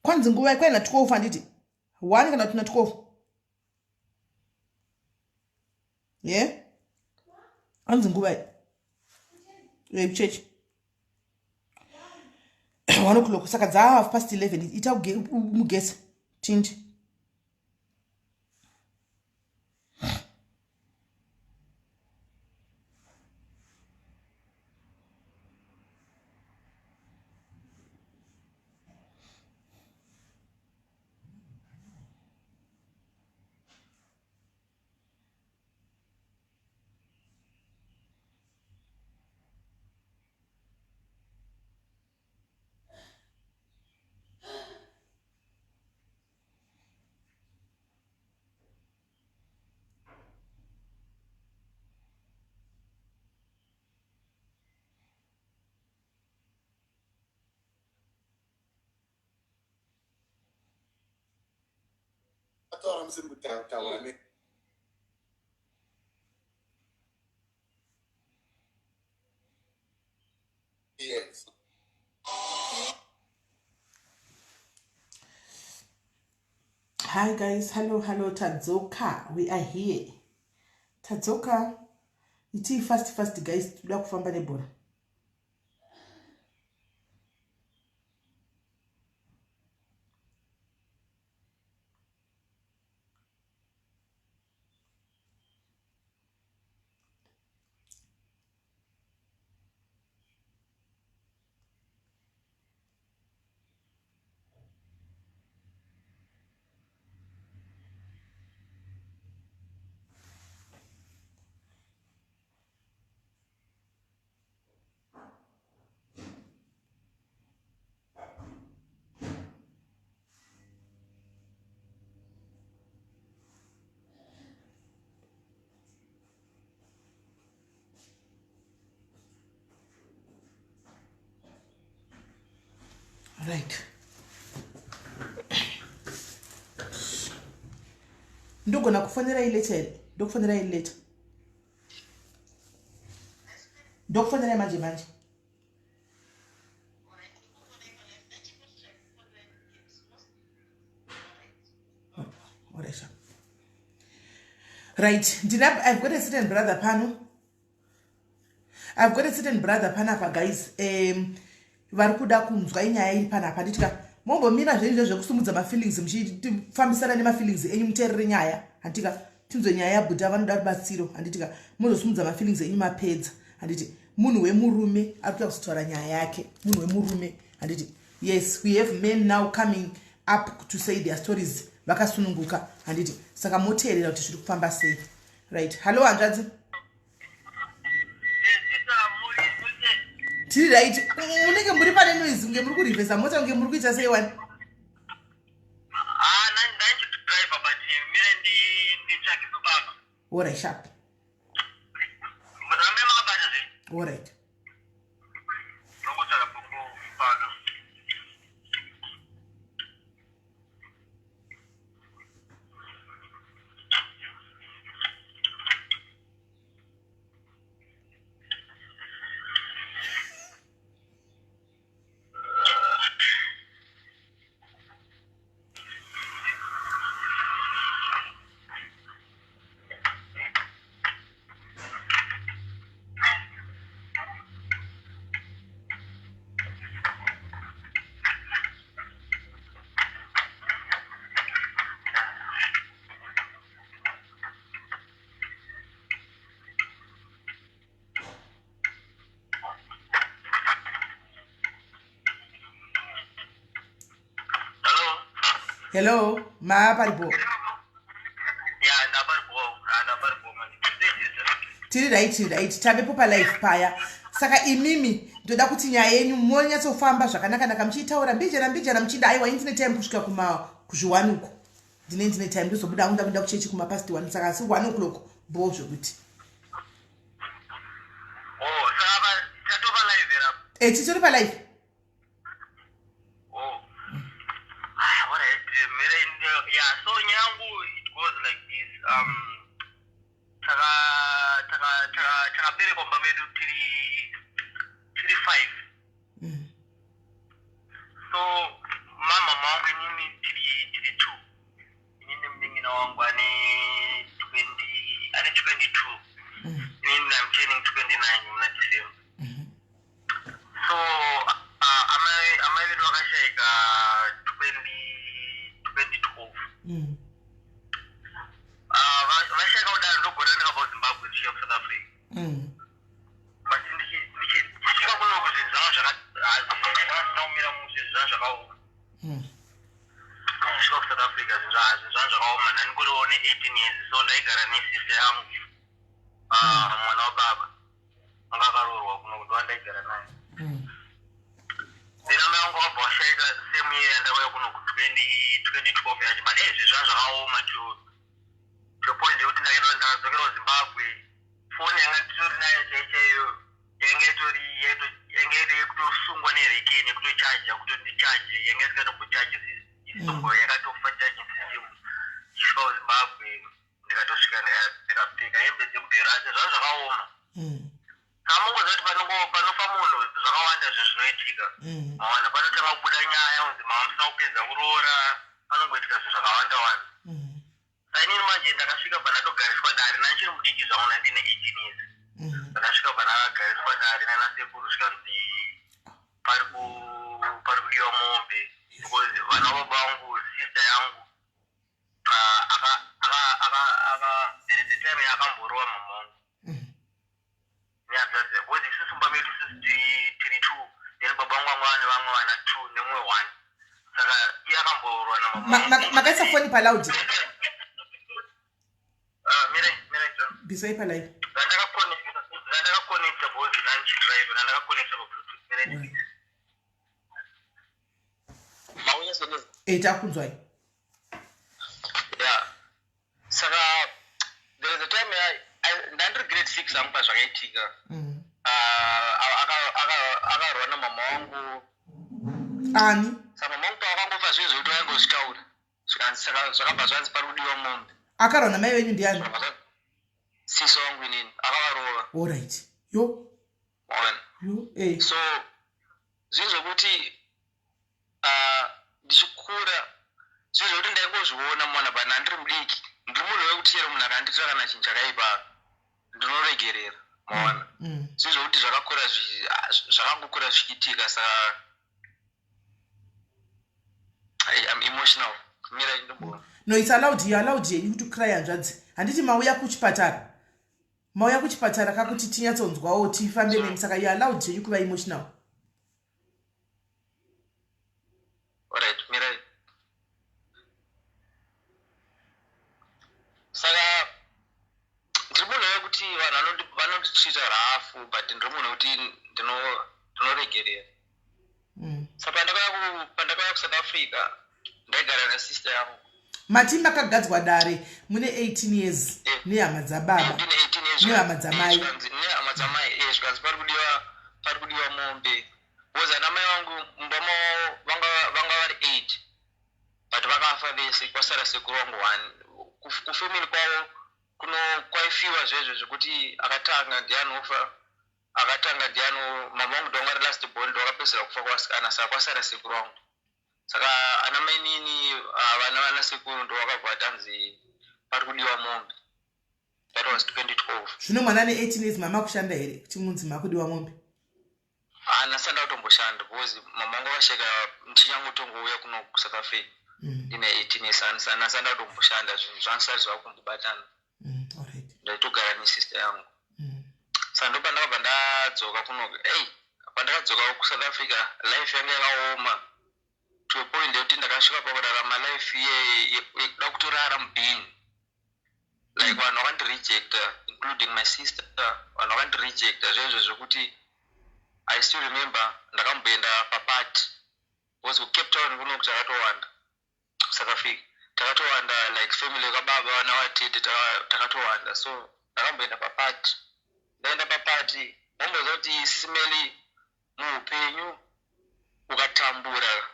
Kwanzi nguva kwaina 12 handiti? 1 kana kuti na 12? Yeah? Hanzi nguva yekuchechi. 1 o'clock saka dza half past 11 ita mugese tindi. Taura musiri kutaura ne Yes. Hi guys, hello, hello, Tadzoka. We are here. Tadzoka. Iti fast fast guys, toda kufamba nebhora. Right. Ndogona kufonera ileta here? Ndokufonera ileta. Ndokufonera manje manje. Right, ndina I've got a certain brother pano. I've got a certain brother panapa guys. Vari kuda kunzwa inyaya iri panapa nditika mombomira zvenyu zvezvekusumudza mafeelings muchifambisana nemafeelings enyu muteerere nyaya handitika tinzwe nyaya yabhuta vanoda rubatsiro handitika mozosumudza mafeelings enyu mapedza handiti munhu wemurume ari kuda kuzotaura nyaya yake munhu wemurume handiti yes we have men now coming up to say their stories vakasununguka handiti saka moteerera kuti zviri kufamba sei right hallo hanzvadzi tiri right munenge muri pane noise kunge muri kurivhesa mota kunge muri kuita sei wani orit sharp orit Hello, ma paripo. Tiri right, tiri right. Tavepo pa life paya. Saka imimi ndoda kuti nyaya yenyu monyatsofamba zvakanaka naka muchiitaura mbijana mbijana muchinda aiwa ini ndine time kusvika kuma kuzviwani uko. Ndine ndine time ndozobuda hangu ndakuenda kuchechi kuma past 1 saka asi 1 o'clock bho zvekuti. Oh, saka tatova live here apa? Eh, titori pa live. Oh. Ah, all right. Mire, yeah, so nyangu it goes like this. Taka taka taka takaberekwa mumba medu tiri tiri 5. So mama mangu ini kuSouth Africa. But ndichisvika kunoku zvinhu zvanga zvakazvisina kumira mushe, zvinhu zvanga zvakaoma. Kusvika kuSouth Africa zvinhu zvanga zvakaoma. Ndandingoriwo ne-18 years, so ndaigara nesister yangu, mwana wababa anga akaroorwa kuno, ndo wandaigara naye. Then amai vangu vakabva vashaika same year yandakauya kuno ku 2012 yacho. But zvinhu zvanga zvakaoma to a point yekuti ndakaenda, ndakadzokera kuZimbabwe, foni yanga titori nayo chaichaiyo yanga itori yanga iri yekutosungwa nerekeni, yekutochaja, kutoti yanga isingatombochaji, isongo yakatofa charging system. Ichisvika kuZimbabwe ndikatosvika ndikapfeka hembe dzemubhero, asi zvanga zvakaoma. Saka mongoziva kuti panofa munhu zvakawanda zvinhu zvinoitika. Mawana panotanga kubuda nyaya kunzi mama musina kupedza kuroora, panongoitika zvinhu zvakawanda wanda. Saka inini manje ndakasvika pandatogariswa dare nandichiri mudiki zvangu, nandine 18 years. Ndakasvika pandakagariswa dare nanasekuru, zvikanzi pari kudiwa mombe because vana vababa vangu, sister yangu, there is a time yaakamborowa mama wangu nehanzvadzi, because isusu mumba medu isusu tiri two, then baba vangu vanga vane vamwe vana two nemumwe one, saka iye akamborwa namama. Makaisa foni paloud? Ah, mire mire. Bvisai palive. Zvandakaconnecta because ndandichidrive, ndandakaconnecta pabluetooth. Mire. Maunyazoneza? E, takunzwai. Yeah, saka there is a time ndandiri grade 6 angu pazvakaitika. Ah, akarwa namama wangu. Ani? Saka mama wangu pavakangofa, zvinhu zvekuti vaingozvitaura, zvikanzi, saka zvakabva zvanzi pari kudiwa mombe. Akarwa namai venyu ndiani? Sisi wangu inini, akavarova. Alright, yo. Maona? Yo, eh. So zvinhu zvokuti, ah, ndichikura, zvinhu zvokuti ndaingozviona mwana, but ndandiri mudiki, ndiri munhu wekuti chero munhu akandiitira kana chinhu chakaipa ndinoregerera, maona? Zvinhu zvokuti zvakakura zvakangokura zvichiitika. Saka I'm emotional, mira ndombo. No, it's allowed, you allowed you to cry, hanzvadzi. Handiti mauya kuchipatara? Mauya kuchipatara kakuti tinyatsonzwawo, tifambe nemi, saka you allowed zvenyu kuva emotional. Alright, mirai. Saka ndiri munhu wekuti vanhu vanonditreata rough, but ndiri munhu wekuti ndinoregerera. Saka pandakauya kuSouth Africa ndaigara nesister yangu. Mati makagadzwa dare mune 18 years? Eh. Nehama dzababa? Ndine 18 years. Nehama dzamai. Zvikanzi nehama dzamai, zvikanzi pari kudiwa mombe because ana mai vangu mumba mavo vanga vari 8, but vakafa vese, kwasara sekuru vangu one. Kufamily kwavo kuno kwaifiwa zvezvo zvekuti akatanga ndianofa, akatanga ndiano. Mama vangu ndovanga ri last born, ndovakapedzisira kufa kuvasikana, saka kwasara sekuru vangu. Saka ana mainini, vana vana sekuru ndo vakabva vatanzi pari kudiwa mombe. That was 2012. Zvino mwana ane 18 years, mama kushanda here kuti munzi makudiwa mombe? Haana sanda kutomboshanda because mama vangu vasheka ndichinyangotongouya kuno kuSouth Africa ndine 18 years. Handisanda kutomboshanda, zvinhu zvanisati zvakumbobatana. Ndaitogara nesister yangu. Saka ndo pandakabva ndadzoka kuno. Ei, pandakadzoka kuSouth Africa life yanga yakaoma to a point yekuti ndakasvika pakurarama life yekuda kutorara mubin. Like vanhu vakandirejecta, including my sister, vanhu vakandirejecta zvezvo zvekuti I still remember ndakamboenda paparty because kuCape Town kuno takatowanda, South Africa takatowanda, like family yekababa, vana vatete, takatowanda. So ndakamboenda paparty. Ndaenda paparty, momboziva kuti simeli muupenyu ukatambura,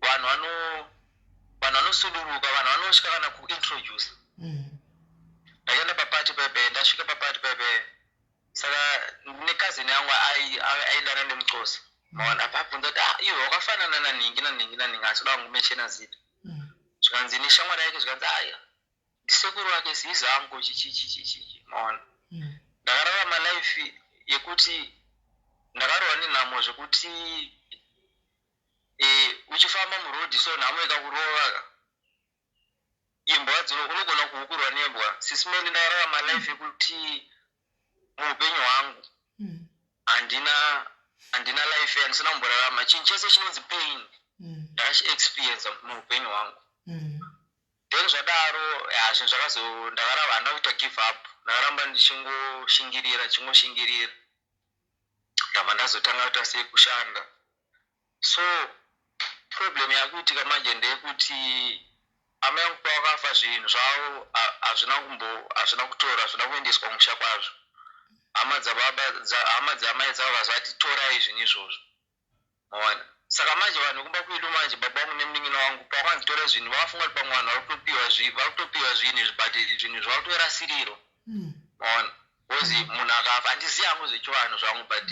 vanhu vanosuduruka, vanhu vanosvika kana kuintroduce. Ndakaenda paparty pepe, ndasvika paparty pepe, saka necousin yangu aendana nemuxhosa, maona? Apa abvunza kuti, "Ah, iwe wakafanana nanhingi nanhingi nanhingi," asi kuda kungumeshena zita. Zvikanzi neshamwari yake, zvikanzi, "Aya ndisekuru wake, zizangu chichichichichichi," maona? Ndakararama life yekuti ndakarwa nenhamo zvekuti uchifamba murodhi so nhamo ikakurova. Imbwa dzino, unogona kuhukurwa nembwa. Sis Melly, ndakararama life yekuti muupenyu hwangu handina life yandisina kumborarama. Chinhu chese chinonzi pain ndakachiexperienca muupenyu hwangu. Then zvadaro, ya, zvinhu zvakazo, ndakaramba, handina kuita give up. Ndakaramba ndichingoshingirira, ndichingoshingirira. Ndabva ndazotanga kuita sei, kushanda. So problem yakuitika manje ndeyekuti amai vangu pavakafa, zvinhu zvavo hazvina kutora, hazvina kuendeswa kumusha kwazvo. Hama dzababa, hama dzamai dzavo vazvati, "Torai zvinhu izvozvo." Maona? Saka manje vanhu vekumba kwedu manje, baba vangu nemunin'ina wangu, pavanzi torai zvinhu, vakafunga kuti pamwe vanhu vari kutopiwa zvinhu izvi, but zvinhu izvi vakutorasirirwa. Maona? Because munhu akafa, handizivi hangu zvechivanhu zvangu, but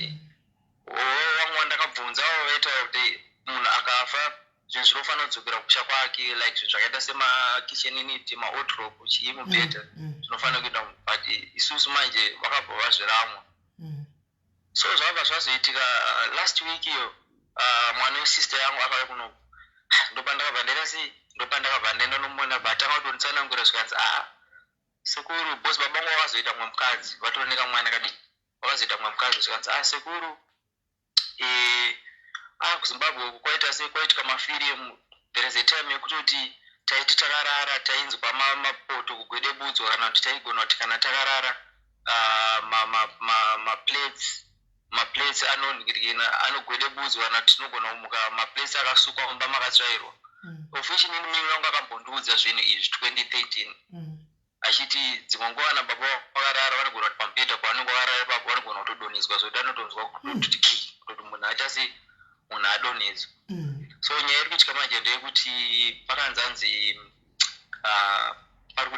vamwe vandakabvunzawo vaitaura kuti munhu akafa, zvinhu zvinofanira kudzokera kusha kwake, like zvinhu zvakaita semakitchen unit, mawardrobe, chii, mubhedha, zvinofanira kuenda. But isusu manje vakabva vazviramwa. So zvabva zvazoitika last week iyo, mwana wesister yangu akauya kuno. Ndopandakabva ndaita sei, ndopandakabva ndaenda nomuona. Bvatanga kutonditsanangura, zvikanzi, "Aa, sekuru," because baba vangu vakazoita mumwe mukadzi, vatooneka mwana kadiki, vakazoita mumwe mukadzi. Zvikanzi, "A, sekuru, kuZimbabwe uku kwaita sei, kwaitika mafirimu. There is a time yekutoti taiti takarara, tainzwa mapoto kugwedebudzwa, kana kuti taigona kuti kana takarara, maplates anonhirikina, anogwedebudzwa, kana kuti tinogona kumuka maplates akasukwa, mumba makatsvairwa." Of which inini mumwe wangu akambondiudza zvinhu izvi 2013, achiti dzimwe nguva kana baba vakarara, vanogona kuti pamubhedha pavanenge vakarara ipapo, vanogona kutodonhedzwa, zvokuti anotonzwa kutoti ki, kutoti munhu aita sei, munhu adonhedzwa. So nyaya iri kuitika manje ndeyekuti pakanzanzi pari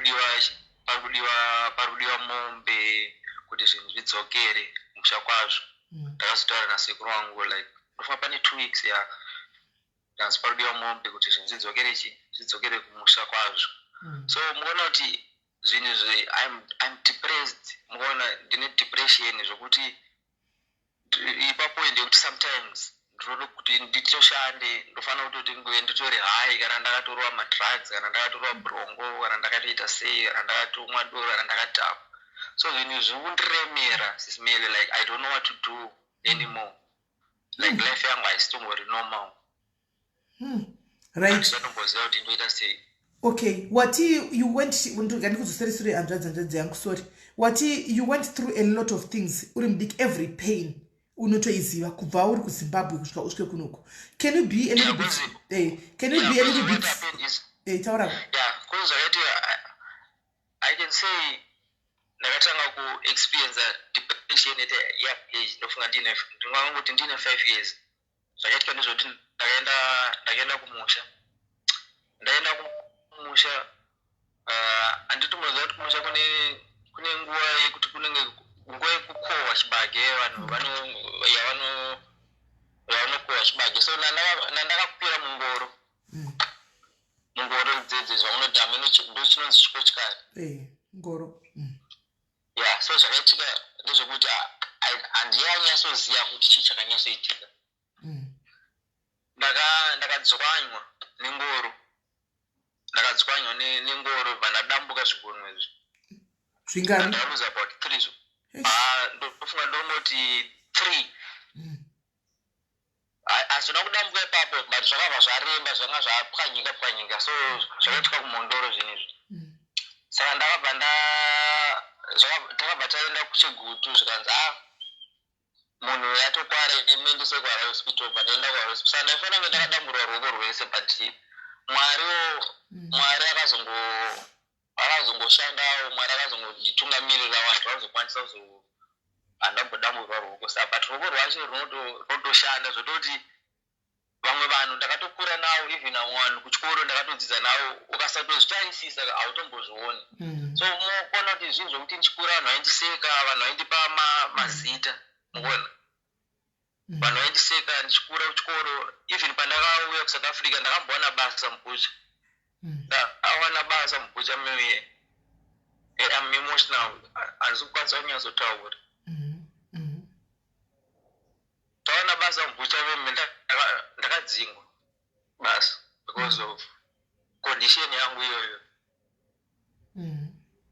kudiwa mombe kuti zvinhu zvidzokere musha kwazvo. Ndakazotaura nasekuru wangu, like ndofunga pane 2 weeks, ya, ndanzi pari kudiwa mombe kuti zvinhu zvidzokere chi zvidzokere kumusha kwazvo. So mukuona kuti zvinhu izvi, I'm depressed. Mukuona, ndine depression zvokuti ipapo ndekuti sometimes ndinoda kuti nditoshande, ndofanira kutoti nguve nditori high, kana ndakatorwa madrugs, kana ndakatorwa bronco, kana ndakatoita sei, kana ndakatomwa doro, kana ndakadhakwa. So zvinhu izvi zviri kundiremera, Sis Melly. Like, I don't know what to do anymore. Like, life yangu haisitombori normal. Handichatomboziva kuti ndoita sei. Okay, wati you went, ngandikudzosere sure, hanzvadzi yangu, sorry. Wati you went through a lot of things uri mudiki. Every pain unotoiziva kubva uri kuZimbabwe kusvika usvike kunoku. Can you be a little bit, can you be a little bit, taura. Yeah, cause zvakaitika, I can say ndakatanga kuexperience depression at a young age. Ndofunga ndine, ndingangoti ndine 5 years. Zvakaitika ndezvekuti ndakaenda kumusha. Ndaenda kumusha, handiti munoziva kuti kumusha kune nguva yekuti kunenge nguva yekukohwa chibage, vanhu yavanokohwa chibage. So nandakakwira mungoro, mungoro dzedze zvamunoti, hameno ndo chinonzi chikochikari. Ngoro. Ya, so zvakaitika ndezvekuti handiyanyatsoziva kuti chii chakanyatsoitika. Ndakadzwanywa nengoro, ndakadzwanywa nengoro, bva ndadambuka zvigunwe izvi. Zvingani? Ndakaluza about three. Eish. Ah, ndofunga ndongoti three. Hazvina kudambuka ipapo, but zvakabva zvaremba, zvanga zvapwanyika pwanyika. So zvakaitika kumondoro zvinhu izvi. Saka ndakabva nda takabva taenda kuChegutu, zvikanzi, "A, munhu yatokwara, imuendese kuhospital." Bva ndaenda kuhospital. Saka ndaifanira kunge ndakadamburwa ruoko rwese, but Mwariwo, Mwari akazongoshandawo, Mwari akazongonditungamirira, vanhu vazokwanisa kuzo, handambodamburwa ruoko. Sa but ruoko rwacho runotoshanda, zvototi vamwe vanhu ndakatokura navo, even vamwe vanhu kuchikoro ndakatodzidza navo, ukasatozvitarisisa hautombozvioni. So mukuona kuti zvinhu zvokuti ndichikura vanhu vaindiseka, vanhu vaindipa mazita, mukuona? Vanhu vaindiseka ndichikura kuchikoro. Even pandakauya kuSouth Africa, ndakambowana basa mubhucha. Ndawana basa mubhucha meuye. I'm emotional, handisi kukwanisa kunyatsotaura. Tawana basa mubhucha meme, ndakadzingwa basa because of condition yangu iyoyo.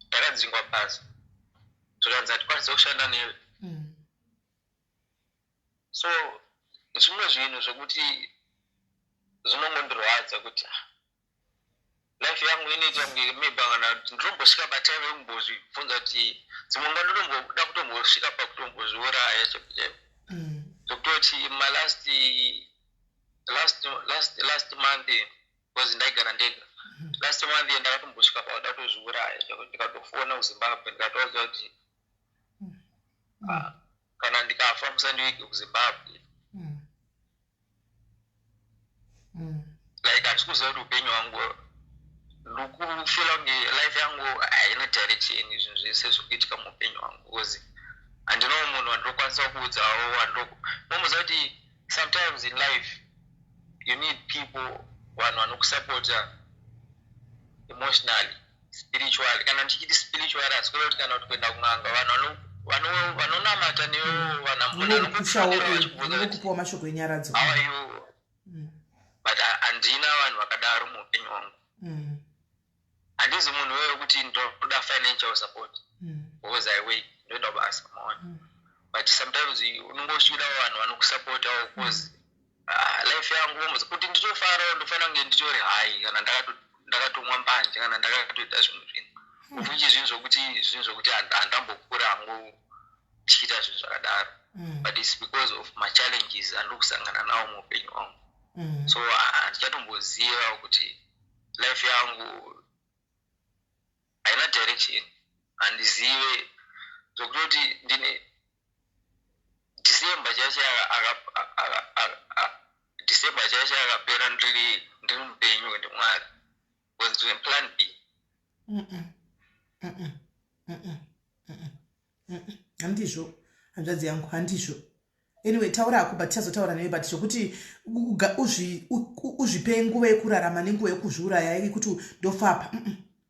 Ndakadzingwa basa, zvikanzi hatikwanise kushanda newe. So zvimwe zvinhu zvekuti zvinongondirwadza kuti ah, life yangu inoita kunge maybe kana ndinombosvika patime yekumbozvibvunza kuti dzimwe nguva ndotomboda kutombosvika pakutombozviuraya chaipo chaipo. Zvekutoti malast last last last month, because ndaigara ndega, last month ndakatombosvika pakuda kutozviuraya. Ndikatofona kuZimbabwe, ndikatoudza kuti ah, kana ndikafa musandiwige kuZimbabwe. Like handisi kuziva kuti upenyu hwangu, ndikufeela kunge life yangu haina direction, zvinhu zvese zviri kuitika muupenyu hwangu, because handinawo munhu wandinokwanisa kuudzawo. Momuziva kuti sometimes in life you need people, vanhu vanokusapota emotionally, spiritually. Kana ndichiti spiritually, hasi kureva kuti kana kuti kuenda kun'anga, vanhu vanonamata newo, vanhu vanokufonera vachikubvunza kuti kupiwa mashoko enyaradzo. "How are you?" But handina vanhu vakadaro muupenyu hwangu. Handizi munhu wekuti ndoda financial support because I work, ndoenda basa, maona. But sometimes unongosvira vanhu vanokusapotawo, because life yangu kuti nditofarawo ndofanira kunge nditori high, kana ndakatomwa mbanje, kana ndakatoita zvimwe zvinhu, which zvinhu zvokuti handambokura hangu ndichiita zvinhu zvakadaro. But it's because of machallenges andiri kusangana nawo muupenyu hwangu. So handichatomboziva kuti life yangu haina direction, handizive zvokutoti ndine December chacho December chacho akapera ndiri mupenyu ndimwari, because ndine plan B. Handizvo, hanzvadzi yangu, handizvo. Anyway, taura hako, but tichazotaura newe. But zvokuti uzvipe nguva yekurarama nenguva yekuzviuraya, yekuti ndofapa,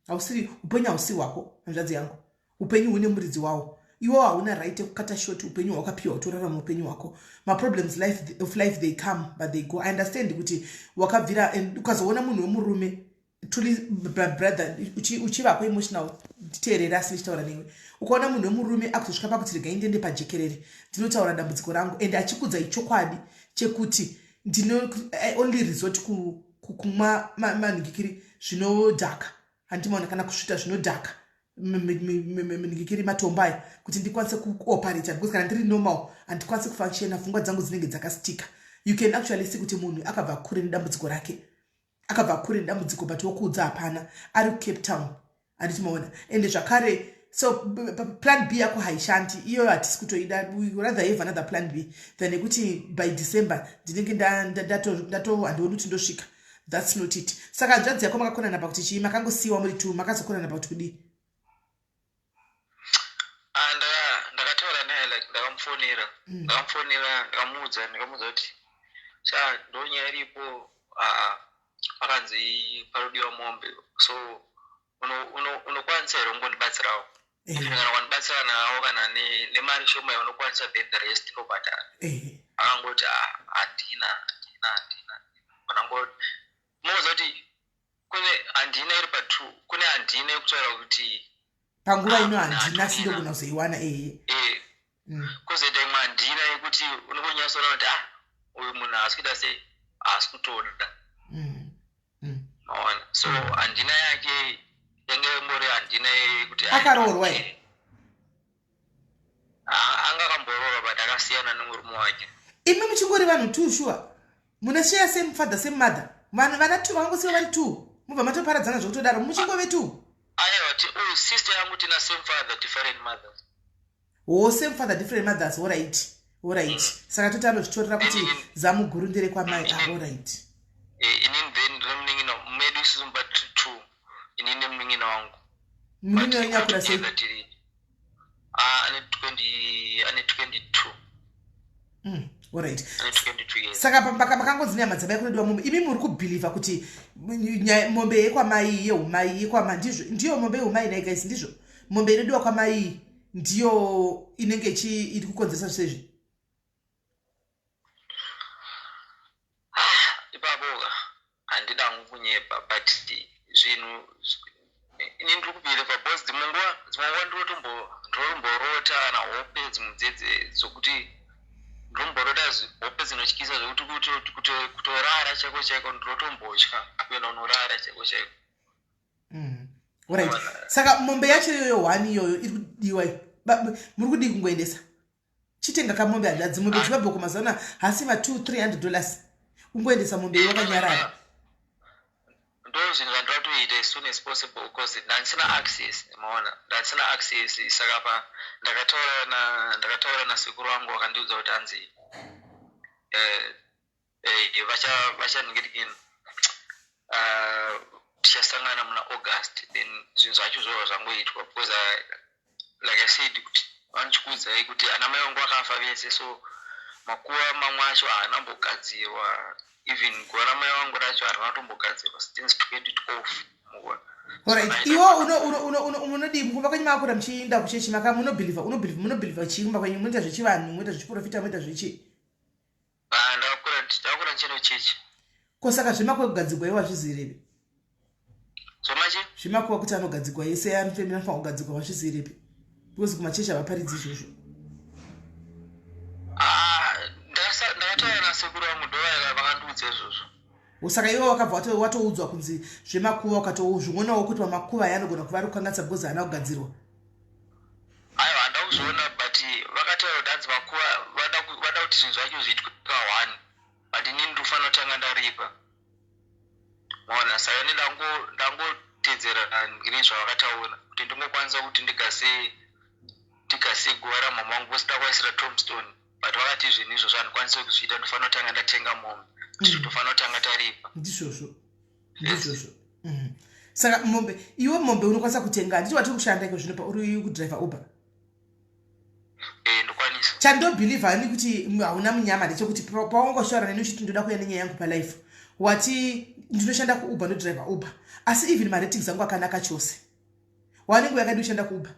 hausiri upenyu, hausi hwako, hanzvadzi yangu. Upenyu hune muridzi wawo. Iwewo hauna right yekukata short upenyu hwakapiwa utorarama upenyu hwako. Maproblems of life, they come but they go. I understand kuti wakabvira and ukazoona munhu wemurume. Truly, brother, uchivako emotional, nditeerere asi ndichitaura newe. Ukaona munhu wemurume akuzosvika pakuti regai ndiende pajekerere ndinotaura dambudziko rangu, and achikudza ichokwadi chekuti ndino I only resort kumwa manhingikiri zvinodhaka, handimaona, kana kusvita zvinodhaka, minhingikiri matombo aya, kuti ndikwanise kuoperata, because kana ndiri normal handikwanisi kufunctiona, pfungwa dzangu dzinenge dzakastika. You can actually see kuti munhu akabva kure nedambudziko rake, akabva kure nedambudziko, but wokuudza hapana, ari kuCape Town, handiti maona? Ende zvakare, so plan B yako haishandi iyoyo, hatisi kutoida. We rather have another plan B than yekuti by December ndinenge ndato handioni kuti ndosvika. That's not it. Saka hanzvadzi yako makakonana pakuti chii? Makangosiyiwa muri two, makazokonana pakuti kudii? Ah, ndakataura naye, like ndakamufonera. Ndakamufonera, ndikamuudza kuti sha, ndo nyaya iripo. Ah, pakanzi parodiwa mombe, so unokwanisa here kungondibatsirawo? Kana wandibatsira nawo, kana nemari shoma yaunokwanisa, then the rest ndobhadhara. Akangoti, "Ah, handina, handina, handina." Anangoti, munoziva kuti kune handina iri patwo, kune handina yekutaura kuti panguva ino handina, asi ndogona kuzoiwana, ehe. Kwozoita imwe handina yekuti unongonyatsoona kuti ah, uyu munhu haasi kuita sei, haasi kutoda. Maona? So handina yake yange ingori handina yekuti Akaroorwa here? Ah, anga akamboroorwa, but akasiyana nemurume wake. Imi muchingori vanhu two, sure mune share same father, same mother, vanhu vana two vakangosiwa vari two, mubva matoparadzana zvekutodaro muchingove two? Aiwa, uyu sister yangu tina same father, different mothers. Ho, same father, different mothers, alright. Saka toti anozvitorera kuti zamu guru nderekwamai. Ah, alright. Inini then ndine munin'ina medu isusu mba tiri two, inini nemunin'ina wangu. Munin'ina wenyu akura sei? Together tiri, ah, ane 20, ane 22. Alright. Ane 22 years. Saka makangonzi nehama dzamai kunodiwa mombe. Imi muri kubhilivha kuti mombe yekwamai, yeumai, yekwama, ndizvo, ndiyo mombe yeumai nai guys? Ndizvo, mombe inodiwa kwamai ndiyo inenge ichi iri kukonzeresa zvese izvi? Ipapo handida hangu kunyepa, but zvinhu Ini ndiri kubelieva because dzimwe nguva ndinotomborota kana hope dzimwe dzedze dzokuti ndinomborota hope dzinotyisa zvekuti kutorara chaiko chaiko ndinotombotya kuenda kunorara chaiko chaiko. Alright, saka mombe yacho iyoyo, one iyoyo iri kudiwa, muri kudii kungoendesa? Chitenga kamombe, hanzvadzi. Mombe dzimabhoko mazuva ano hasi ma 2 $300. Kungoendesa mombe iyo wakanyarara. Ndo zvinhu zvandoda kutoita as soon as possible because ndandisina access, maona, ndandisina access. Saka pa ndakataura nasekuru vangu, vakandiudza kuti hanzi vachaningirikini, tichasangana muna August. Then zvinhu zvacho zvova zvangoitwa because like I said, kuti vanochikuudzai kuti ana mai vangu vakafa vese, so makuva mamwe acho haana mbogadzirwa. Even guva ramai vangu racho harina kutombogadzirwa since 2012, mukuona. Alright, iwo unodii kumba kwenyu? Makakura muchiinda kuchechi, maka munobelieva, unobelieva, munobelieva chii kumba kwenyu? Munoita zvechivanhu, munoita zvechiprofita, munoita zvechi? Ah, ndakakura ndichienda kuchechi. Ko saka zvemakuva kugadzirwa iwo hazvizirepi? Zvomachi? Zvemakuva kuti anogadzirwa ese, anofanira kugadzirwa, hazvizirepi? Because kumachechi havaparidzi izvozvo. Ah, ndakataura nasekuru vangu, ndo vakandiudza izvozvo. Saka iwe wakabva watoudzwa kunzi zvemakuva, ukatozvionawo kuti pamakuva aya anogona kuva ari kukanganisa because haana kugadzirwa? Aiwa, handa kuzviona, but vakataura kuti hanzi makuva vada kuti zvinhu zvacho zviitwe ka1, but inini ndikufanira kutanga ndaripa, maona. Saka ini ndangotedzera ngini zvavakataura kuti ndingokwanisa kuti ndigase guva ramama vangu because ndakwaisira tombstone, but vakati zvinhu izvozvo handikwanisi kuzviita, ndofanira kutanga ndatenga mombe kuti tofanira kutanga taripa. Ndizvozvo. Saka mombe, iwe mombe unokwanisa kutenga, handiti? Watiri kushanda iko zvino, uri kudhiraivha Uber? Eh, ndokwanisa. Chandobelieva hani kuti hauna munyama ndechekuti pawangoshora neni uchiti ndoda kuuya nenyaya yangu palife, wati ndinoshanda kuUber, ndodhiraivha Uber, asi even maratings angu akanaka chose. Wanenge yakadi ushanda kuUber?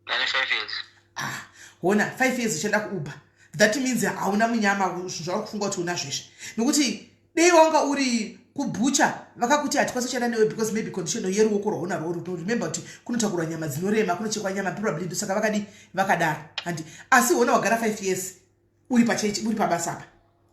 Ndane 5 years. Ah, hona, 5 years uchienda kuUber, that means hauna munyama. Zvinhu zvauri kufunga kuti una zveshe, nekuti dei wanga uri kubhucha vakakuti hatikwanisi kushanda newe because maybe condition yeruoko rwaunarwo. Remember kuti kunotakurwa nyama dzinorema, kunochekwa nyama, probably ndosaka vakadi vakadaro, handi? Asi hona, wagara 5 years uri pachechi, uri pabasa apa,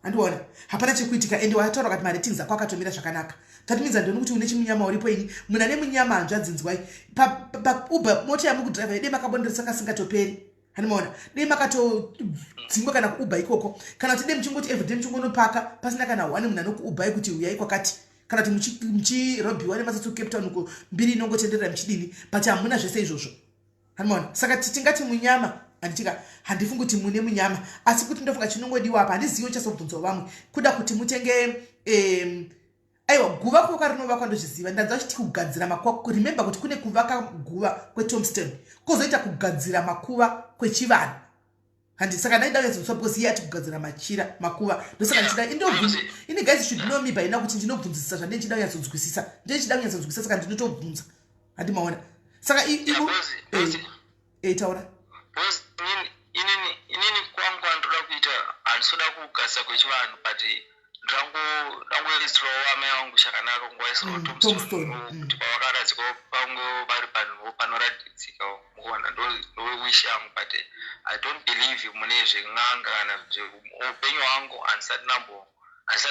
handiona hapana chekuitika. Ende wataura kuti maratings ako akatomira zvakanaka. That means handioni kuti une chimunyama uripo. Ini munhu ane munyama, hanzvadzinzwai, paUber mota yamukudhiraivha dei makabonderesa kasingatoperi, handimaona? Dei makatodzingwa kana kuUber ikoko, kana kuti dei muchingoti everyday muchingonopaka pasina kana one munhu anokuubai kuti uyai kwakati, kana kuti muchirobhiwa nematsotsi kuCape Town uko, mbiri inongotenderera muchidini, but hamuna zvese izvozvo, handimaona? Saka tingati munyama, handitika? Handifungi kuti mune munyama, asi kuti ndofunga chinongodiwa apa, handizivi, uchazobvunzawo vamwe, kuda kuti mutenge aiwa, guva kuvoka rinovakwa, ndozviziva. Ndanzwa chiti kugadzira makuva. Remember kuti kune kuvaka guva kwetombstone, kwozoita kugadzira makuva kwechivanhu, handi? Saka ndaida kunyatsoziva because iye ati kugadzira machira makuva, ndosaka ndichida indobvunza. Ini, guys should know me by now kuti ndinobvunzisisa zvandee ndichida kunyatsonzwisisa, ndee ndichida kunyatsonzwisisa, saka ndinotobvunza, handi maona? Saka taura. Because inini kwangu kwandoda kuita, handisoda kugadzisa kwechivanhu, but ndangoisirawo amai vangu chakanaka, kungovaisirawo tombstone, kuti pavakaradzikwa pange vari panhu panoratidzika, mukuona? Ndo wish yangu, but I don't believe mune zven'anga kana muupenyu hwangu. Handisati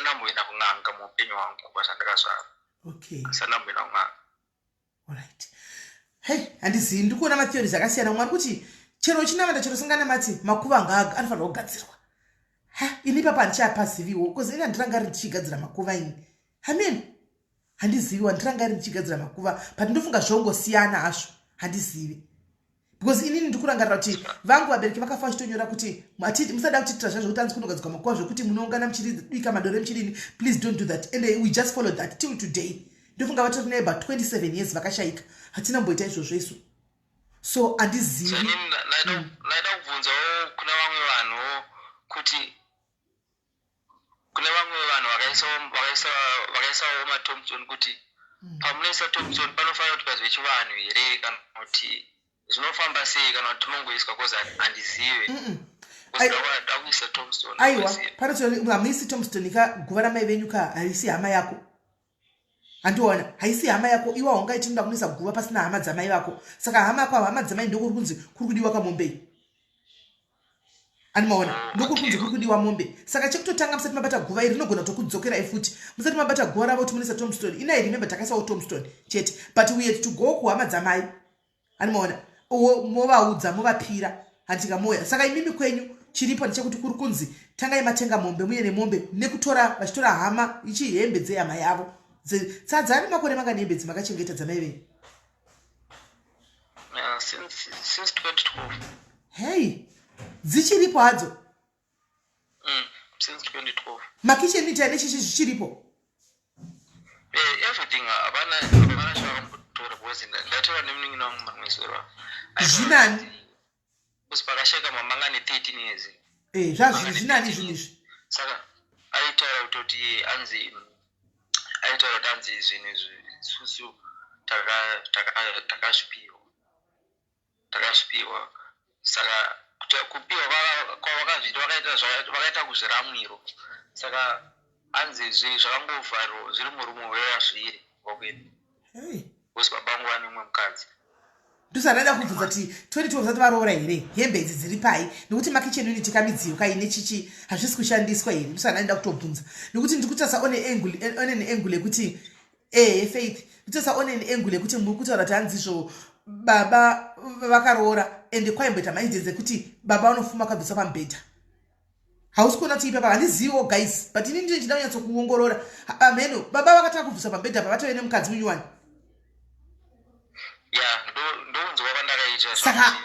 ndamboenda kun'anga muupenyu hwangu kubva zvandakazvarwa. Handisati ndamboenda kun'anga. Alright, hei, handizivi, ndiri kuona matheories akasiyana. Mwari kuti chero uchinamata, chero usinganamati, makuva ngaaga anofanirwa kugadzirwa. Ha, ini papa handichapaziviwo because ini handirangari ndichigadzira makuva ini. Amen, handiziviwo, handirangari ndichigadzira makuva, but ndofunga zvongosiyana hazvo, handizivi, because inini ndiri kurangarira kuti vangu vabereki vakafa vachitonyora kuti musada kutiitira zvazvo kuti anzi kunogadzirwa makuva, zvekuti munoungana muchibika madore muchidini, please don't do that. And we just follow that till today. Ndofunga vatori naye about 27 years vakashayika, hatina mboita izvozvo isu, so handizivi. Ndaida kubvunzawo kuna vamwe vanhu kuti kune vamwe vanhu vakaisawo matombstone, kuti pamunoisa tombstone panofanira kuti pazwe chivanhu here, kana kuti zvinofamba sei, kana kuti tinongoiswa? Cause handizive. Ndakuisa tombstone. Aiwa, panotori hamuisi tombstone ka. Guva ramai venyu ka, harisi hama yako. Handiona haisi hama yako iwe, haungaiti ndoda kunoisa guva pasina hama dzamai vako. Saka hama yako, hama dzamai, ndokuri kunzi kuri kudiwa kamombei. Animaona, ndokuri kunzi kuri kudiwa mombe. Saka chekutotanga, musati mabata guva iri, rinogona kutokudzokerai futi. Musati mabata guva ravo kuti munoisa tombstone, inai remember takaisawo tombstone chete, but we had to go kuhama dzamai. Animaona, movaudza, movapira, handika moya. Saka imimi kwenyu chiripo ndechekuti kuri kunzi tangai matenga mombe, muye nemombe, nekutora vachitora hama ichi hembe dzehama yavo. Tsadzani makore mangani hembe dzimakachengeta dzamai venyu? Since 2012. Hei, dzichiripo hadzo? Since 2012. Makitchen unit ane chichi zvichiripo? Everything, hapana chavakambotora because ndatora nemunin'ina wangu mamwezero. Zvinani? Because pakasheka mama anga ne 13 years. Zvazviri zvinani zvinhu izvi? Saka aitaura kutoti anzi, aitaura kuti anzi zvinhu izvi isusu takazvipiwa, takazvipiwa. Saka kupiwa kwavakazviita, vakaita kuzviramwiro. Saka anzi zviri zvakangovharwa, zviri murumu weya, zviri kwakwenu because baba vangu vane umwe mukadzi. Ndosandada kubvunza kuti 2012 zati varoora here, hembe idzi dziri pai? Nekuti makitchen unit kamidziyo kaine chichi hazvisi kushandiswa here? Ndosandada kutobvunza nekuti ndiri kutarisa on an angle yekuti, ehe, Faith, ndikutarisa on an angle yekuti muri kutaura kuti hanzizvo baba vakaroora, ende kwaimboita maincidents ekuti baba vanofuma kabvisa pamubhedha. Hausi kuona kuti ipapa handiziviwo, guys, but ini ndine chida kunyatsokuongorora amheno. Baba vakatanga kubvisa pamubhedha pa vatove nemukadzi munyuwani. Ya, ndounzwa kwandakaita.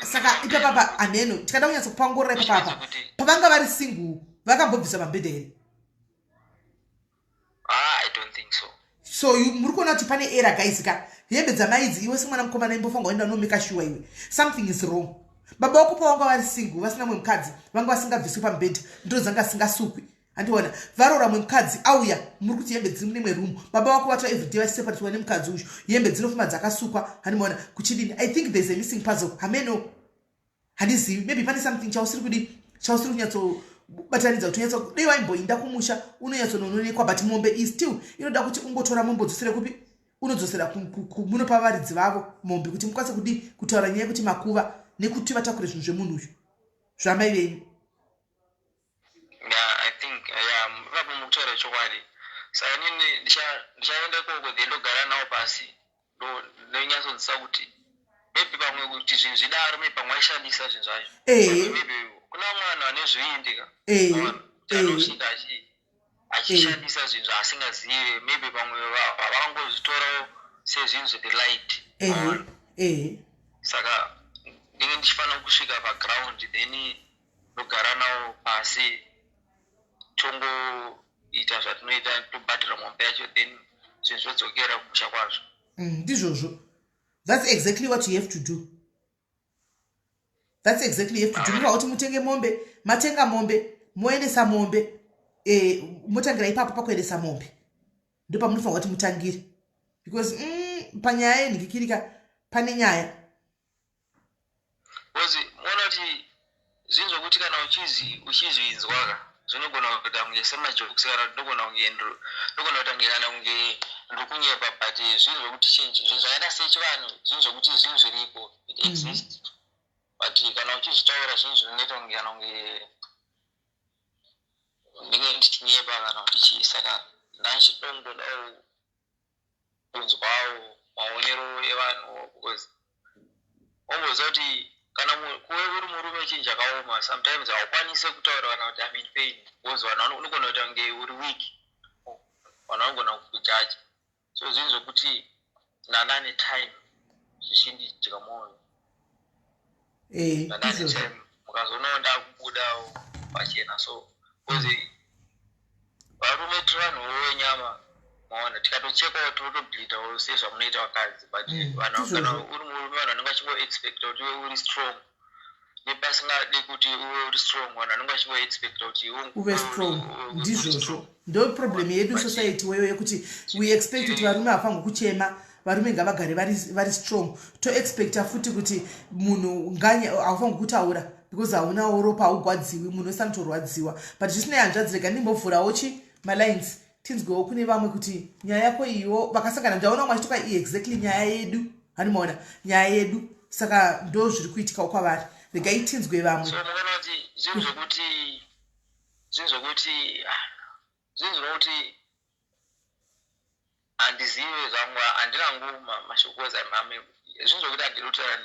Saka ipapapa amheno, tikada kunyatsokupaongorora ipapapa, pavanga vari single vakambobvisa pamubhedha here? Ah, I don't think so. So muri kuona kuti pane error, guys ka. Hembe dzamaidzi, iwe semwana mukomana imbofanga waenda unomeka sure iwe something is wrong. Baba vako pavanga vari single vasina mumwe mukadzi, vanga vasingabviswi pamubhedha, ndo dzanga singasukwi. Handiona varoora mumwe mukadzi auya, muri kuti hembe dziri mune imwe room. Baba vako vatora everyday vachiseparatwa nemukadzi uyu, hembe dzinofuma dzakasukwa. Handimaona kuchidini? I think there's a missing puzzle. Hameno, handizivi, maybe pane something chausiri kudi, chausiri kunyatsobatanidza kuti unyatso dei waimboinda kumusha unonyatsonoonekwa. But mombe is still inoda kuti ungotora mombe udzosere kupi? Unodzosera munopa varidzi vavo mombe kuti mukwanise kudi kutaura nyaya yekuti makuva nekuti vatakure zvinhu zvemunhu uyu, zvamai venyu. Yeah, I think, yeah, ipapo mukutaura chokwadi. Saka inini ndichaenda ikoko, then ndogara nawo pasi, ndonyatsonzisa kuti maybe pamwe kuti zvinhu zvidaro, maybe pamwe aishandisa zvinhu zvacho. Maybe kuna vamwe vanhu vane zvivindi ka, anosvika achishandisa zvinhu zvaasingazive. Maybe pamwe vangozvitorawo sezvinhu zviri light. Saka ndinge ndichifanira kusvika paground, then ndogara nawo pasi, tongoita zvatinoita, tobhadhara mombe yacho, then zvinhu zvodzokera kumusha kwazvo. Ndizvozvo, that's exactly what you have to do. That's exactly you have to do. Munofa kuti mutenge mombe, matenga mombe, moendesa mombe, motangira ipapo pakuendesa mombe. Ndo pamunofanira kuti mutangire because panyaya yenhikikirika pane nyaya. Because muona kuti zvinhu zvokuti kana uchizvinzwa ka, zvinogona kuita kunge semajokes, kana kuti ndogona kunge ndogona kuita kunge kana kunge ndokunyepa, but zvinhu zvokuti chinji, zvinhu zvakaita sechivanhu, zvinhu zvokuti zvinhu zviripo, it exist. But kana uchizvitaura, zvinhu zvinoita kunge kana kunge ndinge ndichinyepa kana kuti chii. Saka ndachidongodawo kunzwawo maonero evanhu because wamboziva kuti kana kuve uri murume chinhu chakaoma. Sometimes haukwanisi kutaura kana kuti I'm in pain because vanhu unogona kuita kunge uri weak, vanhu vanogona kukujaja. So zvinhu zvokuti ndandane time zvichindidya mwoyo. Ndandane time, mukazoonawo ndakubudawo pachena. So because varume tiri vanhuwo venyama, maona, tikatochekwawo tinotobleedawo sezvamunoita vakadzi, but vanhu, kana uri murume, vanhu vanenge vachingoexpecta kuti iwe uri strong, nepasingadi kuti uve uri strong, vanhu vanenge vachingoexpecta kuti uve strong. Ndizvozvo, ndo problem yedu, society weyo yekuti we expect kuti varume havafanirwi kuchema, varume ngavagare vari strong. Toexpecta futi kuti munhu haufanirwi kutaura because haunawo ropa, haugwadziwi. Munhu wese anotorwadziwa, but zvisinei, hanzvadzi, rega ndimbovhurawo chi malines. Tinzwewo kune vamwe kuti nyaya yako iwo vakasangana. Ndaona vamwe vachitoka iyi exactly nyaya yedu, handimaona nyaya yedu, saka ndo zviri kuitikawo kwavari. Regai tinzwe vamwe. So munoona kuti zvinhu zvekuti zvinhu zvinokuti handizive zvangu, handinangu mashoko. Zvinhu zvokuti handidi kutaura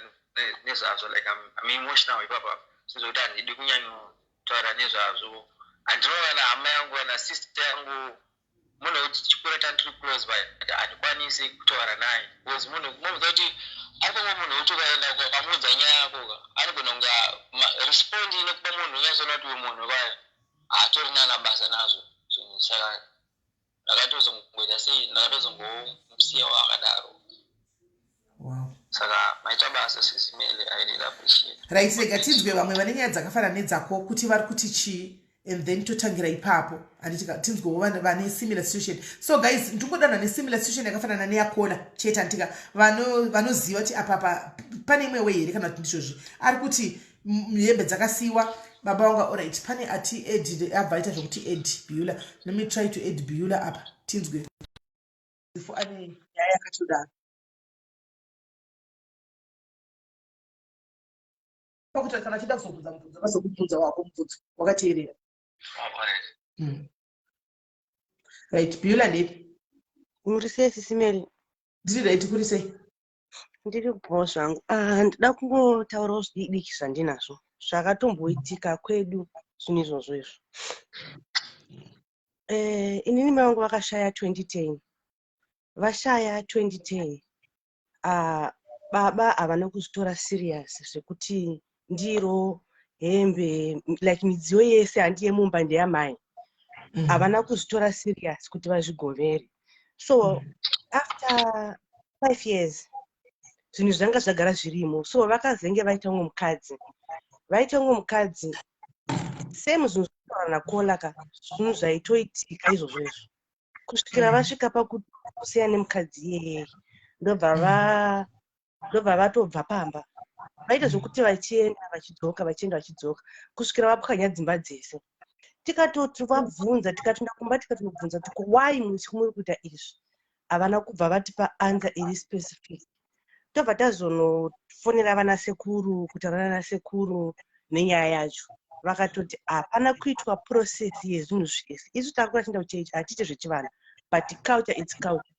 nezvazvo, like I'm emotional ipapa. Zvinhu zvokuti handidi kunyanyotaura nezvazvo. Handinoona na hama yangu kana sister yangu, munhu wekuti tichikura tandiri close, but handikwanisi kutaura naye because munhu munoziva kuti arikongo munhu wekuti ukaenda ukamuudza nyaya yako ka, anogona kunge respond nekupa munhu unyatsoona kuti uyu munhu kaya haatorina na basa nazvo zvinhu. Saka ndakatozongoita sei, ndakatozongomusiyawo akadaro. Saka maita basa, Sis Melly, I really appreciate. Right, rega tinzwe vamwe vane nyaya dzakafanana nedzako kuti vari kuti chii, and then totangira ipapo, handiti? Tinzwewo vane similar situation. So guys, ndingodanwa nesimilar situation yakafanana neyakola chete, handitika? Vanoziva kuti apapa pane imwe way here kana kuti ndizvozvi. Ari kuti hembe dzakasiyiwa baba vanga. Alright, pane ati add, abva aita zvokuti add Beulah. Let me try to add Beulah apa, tinzwe ifo ane nyaya yakatodaro. Pakuti kana achida kuzobvunza mubvunzo, vazokubvunza wako mubvunzo wakateerera. Right, Beulah, ndepi? Muri sei, Sis Melly? Ndiri right, kuri sei? Ndiri kubvawo zvangu. Ah, ndida kungotaurawo zvidiki zvandinazvo zvakatomboitika kwedu, zvinhu izvozvo izvo. Inini mai vangu vakashaya 2010. Vashaya 2010, ah, baba havana kuzvitora serious zvekuti ndiro, hembe, like midziyo yese handi yemumba ndeyamai. Havana kuzvitora serious kuti vazvigovere. So after 5 years zvinhu zvanga zvagara zvirimo. So vakazenge vaita umwe mukadzi, vaita umwe mukadzi, same zvinhu zvinotaura nakola ka, zvinhu zvaitoitika izvozvo izvo kusvikira vasvika pakusiyana nemukadzi iyeyeye. Ndobva vatobva pamba, vaita zvokuti vachienda vachidzoka, vachienda vachidzoka, kusvikira vapwanya dzimba dzese. Tikatoti vabvunza, tikatoenda kumba, tikatonobvunza kuti why muri kuita izvi, havana kubva vatipa answer iri specific. Tobva tazonofonera vana sekuru, kutaura nana sekuru nenyaya yacho, vakatoti hapana kuitwa process yezvinhu zvese. Isu takura tienda kuchechi, hatiite zvechivanhu, but culture, it's culture.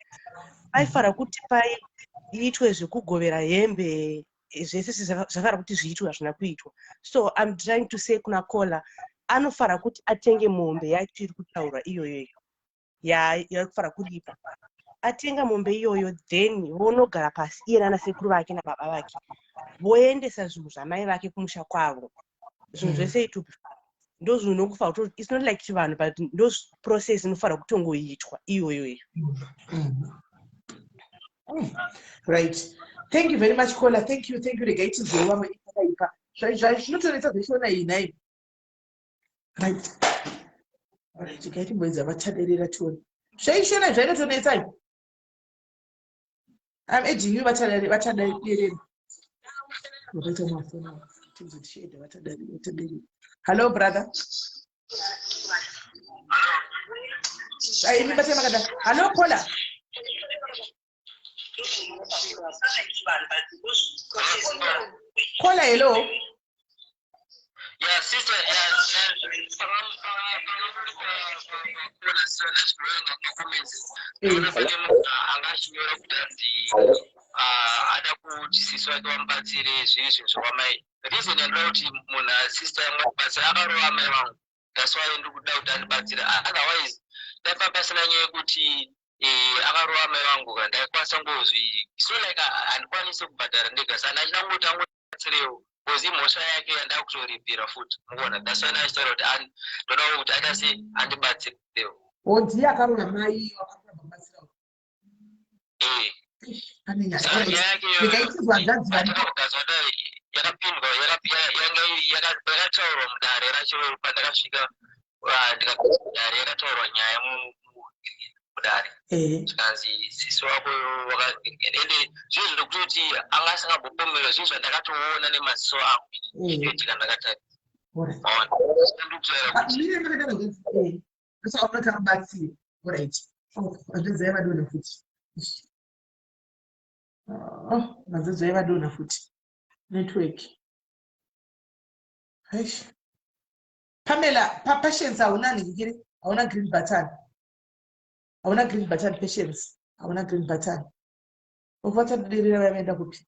Paifanira kuti paiitwe zvekugovera hembe zvese zvafanira kuti zviitwe, hazvina kuitwa. So I'm trying to say kuna caller, anofanira kuti atenge mombe yacho iri kutaurwa iyoyoyo yaari kufanira kuripa. Atenga mombe iyoyo, then vonogara pasi iye nana sekuru vake nababa vake, voendesa zvinhu zvamai vake kumusha kwavo. Zvinhu zvese it will be fine. Ndo zvinhu nokufanira kuto, it's not like chivanhu, but ndo process inofanira kutongoitwa iyoyo iyo. Right, thank you very much, caller. Thank you, thank you. Regai tinzwewo vamwe. Pakaipa, zvinotonetsa zveshona iyi nhai. Right, regai timboedza vachaderera tione. Zvaishona zvainotonetsai. I'm adding you, vachaderera. Vakaita mafoni, tinzwe tichieda vachaderera. Hello, brother. Ai, imi batai makada. Hello, caller. Caller, hello. Yeah, sister, yeah, pane munhu anga achinyora kuti anzi ada kuti sisi vake vamubatsire zviri zvinhu zvakwamai. Reason yandoda kuti munhu sister yangu andibatsire, akarova amai vangu. That's why ndiri kuda kuti andibatsire. Otherwise dai pasina nyaya yekuti akarova amai vangu ka, ndaikwanisa ngozvi, so like handikwanisi kubhadhara ndega. Saka ndachida kungoti angobatsirewo because imhosva yake yandava kutoripira futi, mukuona? That's why ndachitaura kuti ndodawo kuti aita sei, andibatsirewo. O, ndiye akarova mai, wakaramba kubatsirawo? Eh. Pane nyaya. Saka nyaya yake Regai tinzwe hanzvadzi vari yatakagadzwa dare yakapindwa, yakataurwa mudare racho. Pandakasvika, ndikapinda mudare, yakataurwa nyaya mudare. Zvikanzi sisi wako ende zvinhu zvekutoti anga asingambopomerwa, zvinhu zvandakatoona nemaziso angu zvinoitika ndakatarisa. Alright. Maona, ndikutaura Ah, kuti mire makadaro hanzvadzi. Saka unoti amubatsire. Alright. Oh, hanzvadzi yavadonha futi. Oh, hanzvadzi yavadonha futi. Network. Eish. Pamela, pa Patience hauna nhingiri, hauna green button. Hauna green button Patience. Hauna green button. Ukuvatadirira vavaenda kupi?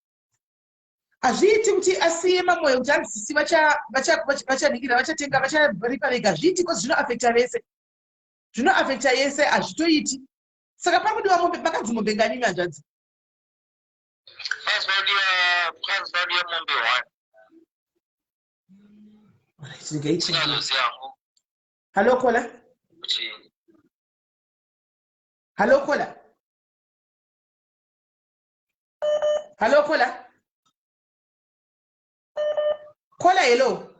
Hazviiti kuti asiye mamoyo kuti hanzi sisi vachanhingira vachatenga vacharipa vega. Hazviiti because zvinoafecta vese. Zvinoafecta yese hazvitoiti. Saka pakudiwa mombe pakanzi mombe ngani hanzvadzi? Panzi pakudiwa mombe one. Alright, regai tione. Hello caller. Hello caller. Hello caller. Caller hello.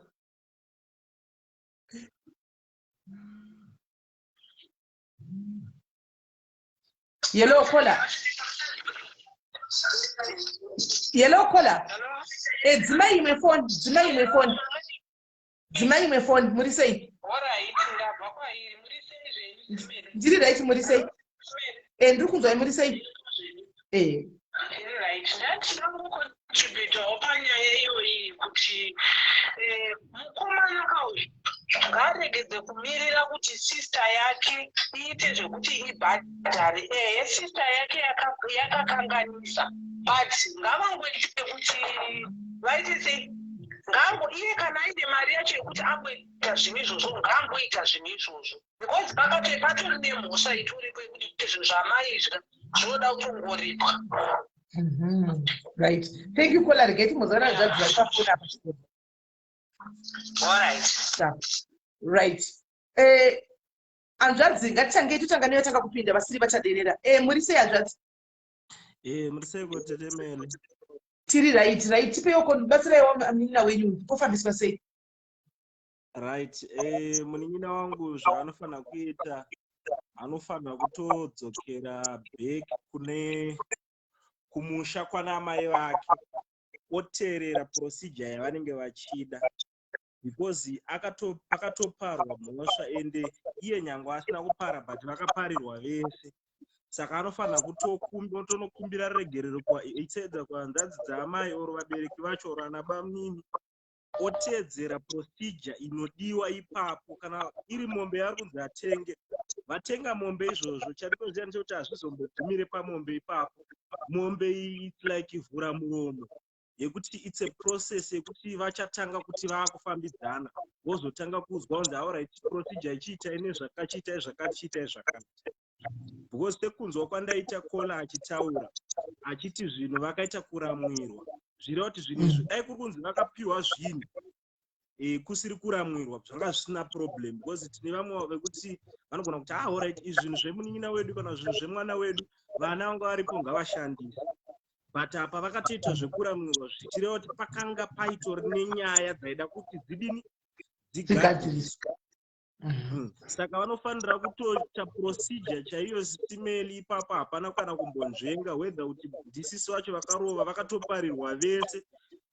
Hello caller. Hello caller. Eh dzimai imwe phone, dzimai imwe phone. Dzimai imwe phone, muri sei? Ndiri right muri sei? Eh ndiri kunzwai muri sei? Eh. Right. Ndandida kungocontributawo panyaya iyoyi kuti mukomana kauyu ngaaregedze kumirira kuti sister yake iite zvekuti ibhadhare. Ehe, sister yake yakakanganisa, but ngavangoite kuti vaite sei, ngango iye kana aine mari yacho yekuti angoita zvinhu izvozvo, ngaangoita zvinhu izvozvo, because pakati patori nemhosva itoripo yekuti zvinhu zvamaidya zvinoda kutongoripwa. Right, thank you caller. Regai timbozaura hanzvadzi vari pafoni apa chigoda. Alright. Right, hanzvadzi, ngatitangei totanga neyatanga kupinda vasiri vachaderera. Muri sei hanzvadzi? Muri sei kotetemene? Tiri right. Tipeiwo, batsiraiwo munin'ina wenyu, pofambiswa sei? Right, munin'ina wangu zvaanofanira kuita, anofanira kutodzokera back kune kumusha kwana amai vake, oteerera procedure yavanenge vachida, because akatoparwa mhosva, ende iye nyange asina kupara, but vakaparirwa vese. Saka anofanira kutonokumbira regerero itsedza kuhanzvadzi dzaamai or vabereki vacho or ana bamunini, oteedzera procedure inodiwa ipapo. Kana iri mombe yaari kunzi atenge, vatenga mombe izvozvo. Chandinoziva ndechekuti hazvizombogumire pamombe ipapo. Mombe iyi, it's like vhura muromo yekuti it's a process yekuti vachatanga kuti vaakufambidzana, vozotanga kuzwa kunzi, "Alright, procedure ichiitai nezvakati, chiitai zvakati, chiitai zvakati," because sekunzwa kwandaita caller achitaura achiti zvinhu vakaita kuramwirwa, zvireva kuti zvinhu izvi dai kuri kunzi vakapiwa zvinhu kusiri kuramwirwa, zvanga zvisina problem, because tine vamwe vekuti vanogona kuti, "Ah, alright, izvi zvinhu zvemunin'ina wedu kana zvinhu zvemwana wedu, vana vanga varipo ngavashandise." But apa vakatoita zvekuramwirwa, zvichireva kuti pakanga paitori nenyaya dzaida kuti dzidini? Dzigadziriswe. Saka vanofanira kutoita procedure chaiyo sitimeli ipapo. Hapana kana kumbonzvenga whether kuti ndisisi vacho vakarova, vakatoparirwa vese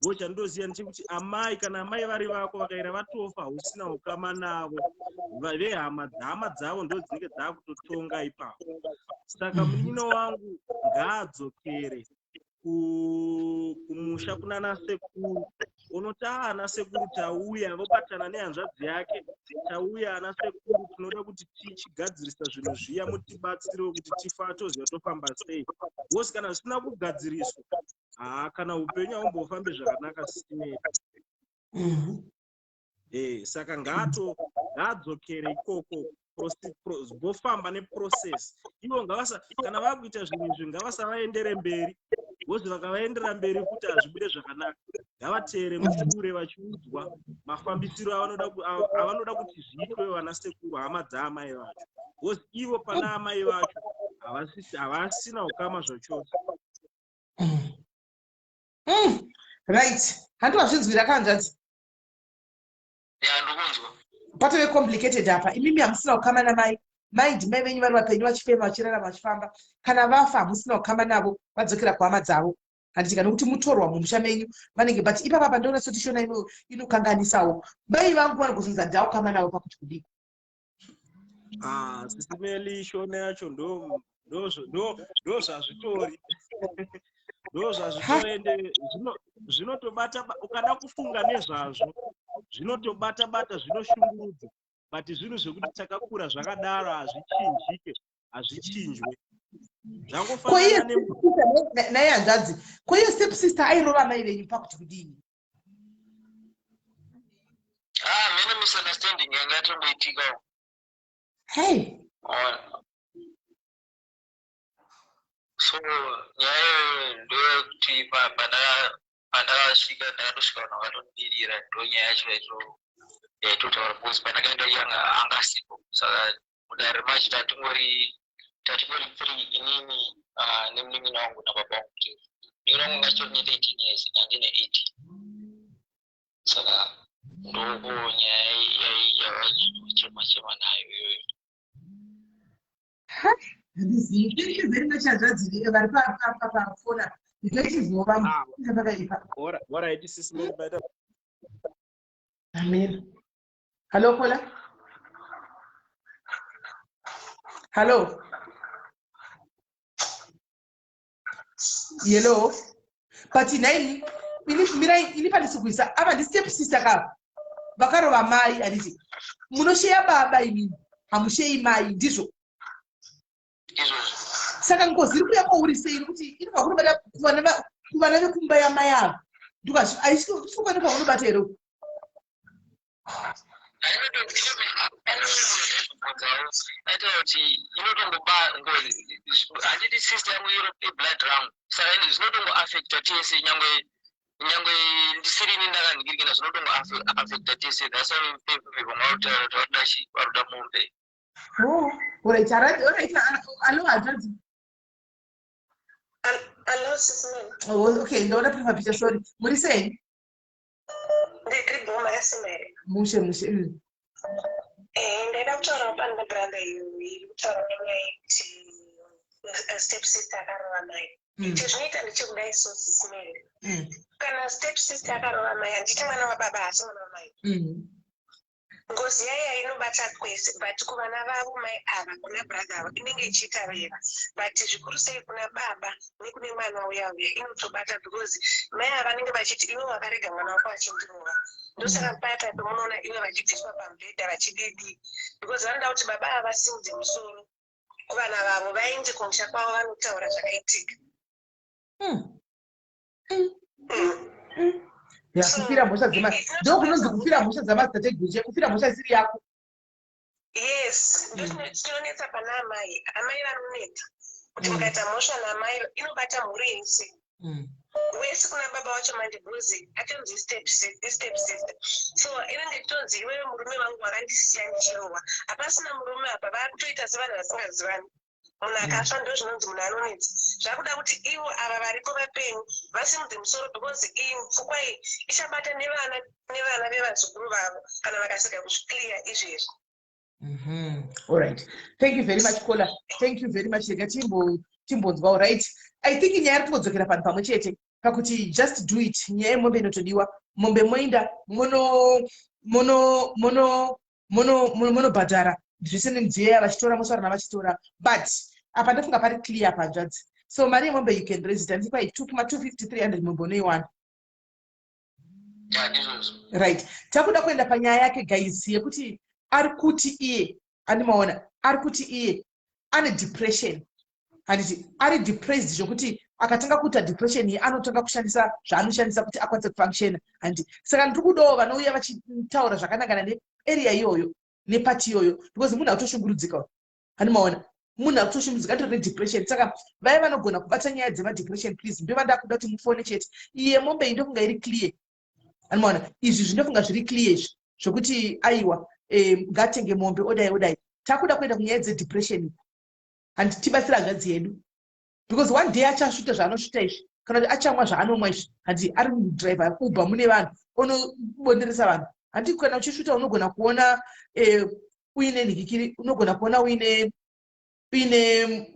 vo. Chandoziva ndechekuti amai, kana amai vari vako vakaira vatofa, hausina ukama navo. Vehama, hama dzavo ndo dzinenge dzakutotonga ipapo. Saka munin'ina wangu ngaadzokere kumusha kunana sekuru, unoti, "A ana sekuru, tauya," vobatana nehanzvadzi yake, "Tauya ana sekuru, tinoda kuti tichigadzirisa zvinhu zviya, mutibatsirewo kuti tifa toziva tofamba sei," because kana zvisina kugadziriswa, haa, kana upenyu haumbofambi zvakanaka sisimei. Saka ngaadzokere ikoko, vofamba neprocess ivo. Ngavasa, kana vakuita zvinhu izvi, ngavasavaendere mberi, because vakavaendera mberi futi hazvibude zvakanaka. Ngavateere mushure vachiudzwa mafambisiro avanoda kuti zviitwe vana sekuru, hama dzaamai vacho, because ivo pana amai vacho havasina ukama zvachose. Right, handi wazvinzwira kanzvadzi? Ya, ndikunzwa. Patove complicated apa. Imimi hamusina kukama namai, mai ndimai venyu vari vapenyu, vachifema, vachirarama, vachifamba. Kana vafa, hamusina kukama navo, vadzokera kuhama dzavo, handitika? Nokuti mutorwa mumusha menyu vanenge. But ipapa pandiona soti Shona inokanganisawo. Mai vangu vanogozonza ndaukama navo pakuti kudii? Ah, Sisi Meli, shona yacho ndo zvazvitori, ndo zvazvitori. Ende zvinotobata ukada kufunga nezvazvo, zvinotobata bata, zvinoshungurudza, but zvinhu zvekuti takakura zvakadaro, hazvichinjike, hazvichinjwe. Ko iye Zvangofanana naye hanzvadzi, ko iye step sister airova mai venyu pakuti kudini? Ah, mene misunderstanding yanga yatomboitikawo. Hey. Ona. So nyaya iyoyo ndoyekuti pandakasvika, ndakatosvika vanhu vakatondibirira. Ndo nyaya yacho yaitotaura, because pandakaenda iye anga asipo. Saka mudare macho tatingori three, inini nemunin'ina wangu nababa wangu. Munin'ina wangu anga achitori ne13 years, nandine 8. Saka ndoko nyaya yavaichema chema nayo iyoyo. Handizivi. Thank you very much, hanzvadzi vari pafona. Nditochizova pakaipa. Alright, Sisi Meli, baita. Amen. Hello, caller. Hello. Hello. But nhaini, ini mirai, ini pandisi kuisa apa ndi step sister ka vakarova mai, handiti munosheya baba, imini hamushei mai, ndizvo? Izvozvo. Saka ngozi iri kuuya kwauri sei? Nekuti inobva kunobata kuvana vekumba yamai ava, ndokazviaisikuwane paunobata here? Aita kuti inotongoba ngozi, handiti sister yangu iro iblood rangu, saka ini zvinotongoaffecta tese, nyangwe ndisirini ndakanhingirikina, zvinotongoaffecta tese. That's why vamwe varikutaura kuti varuda chi, varuda mombe. Oh, alright, alright. Alo, hanzvadzi. Hello, Sisi Meli. Oh, okay, ndaona profile picture, sorry. Muri sei? Ndiri bhoma yasimere. Mushe mushe. Ndaida kutaura pane brother iyo iri kutaura nenyaya yekuti step sister akarova mai. Chezvinoita ndechekudai so, Sisi Meli. Kana step sister akarova mai, handiti mwana wababa haasi mwana wamai? Ngozi yaiya inobata kwese, but kuvana vavo mai ava, kuna brother ava inenge ichiita veva, but zvikuru sei kuna baba nekune mwana uya uya inotobata, because mai ava vanenge vachiti iwe wakarega mwana wako achindirova. Ndosaka paya paya pemunoona iwe vachibviswa pamubhedha vachididi, because vanoda kuti baba ava vasimudze musoro kuvana vavo, vaende kumusha kwavo vanotaura zvakaitika. Ya, kufira mhosva dzema, ndo kunonzi kufira mhosva dzamadzitateguru che kufira mhosva isiri yako. Yes, ndochinonetsa pana amai. Amai vanonetsa kuti mukaita mhosva naamai inobata mhuri yese wese, kuna baba wacho manje, because atonzi step sister, so inenge ichitonzi iwewe murume wangu wakandisiya ndichirohwa. Hapasina murume apa, vakutoita sevanhu vasingazivani. Munhu akafa, ndo zvinonzi munhu anonetsa. Zvakuda kuti ivo ava variko vapenyu vasimudze musoro, because iyi pfungwa iyi ichabata nevana nevana vevazukuru vavo kana vakasega kuzviclear izvezvi. Alright, thank you very much, caller. Thank you very much. Rega timbonzwa. Alright, I think nyaya iri kungodzokera panhu pamwe chete pakuti just do it. Nyaya yemombe inotodiwa, mombe moinda mono mono mono mono monobhadhara zvese nemidziyo yava vachitora, mosvarana vachitora. But apa ndofunga pari clear, panzvadzi. So mari yemombe you can raise it, handiti? Kwai kuma 250, 300 mombe unoiwana. Ya, ndizvozvo. Right, takuda kuenda panyaya yake, guys, yekuti ari kuti iye, andimaona, ari kuti iye ane depression, handiti? Ari depressed zvokuti akatanga kuita depression iyi anotanga kushandisa zvaanoshandisa kuti akwanise kufunctiona, handiti? Saka ndiri kudawo vanouya vachitaura zvakanangana nearea iyoyo, nepati iyoyo, because munhu akutoshungurudzika, handimaona? Munhu akutoshungurudzika, atori nedepression. Saka vaya vanogona kubata nyaya dzemadepression, please, ndova ndakuda kuti mufone chete. Iye mombe iyi ndofunga iri clear, handimaona? Izvi zvinofunga zviri clear izvi zvokuti aiwa, ngatenge mombe, odai odai. Takuda kuenda kunyaya dzedepression, handi? Tibatsira hanzvadzi yedu, because one day achasvuta zvaanosvuta izvi, kana kuti achamwa zvaanomwa izvi, handi? Ari mudriver Uber, mune vanhu onobonderesa vanhu, handi? Kana uchisvuta unogona kuona uine nhikikiri, unogona kuona uine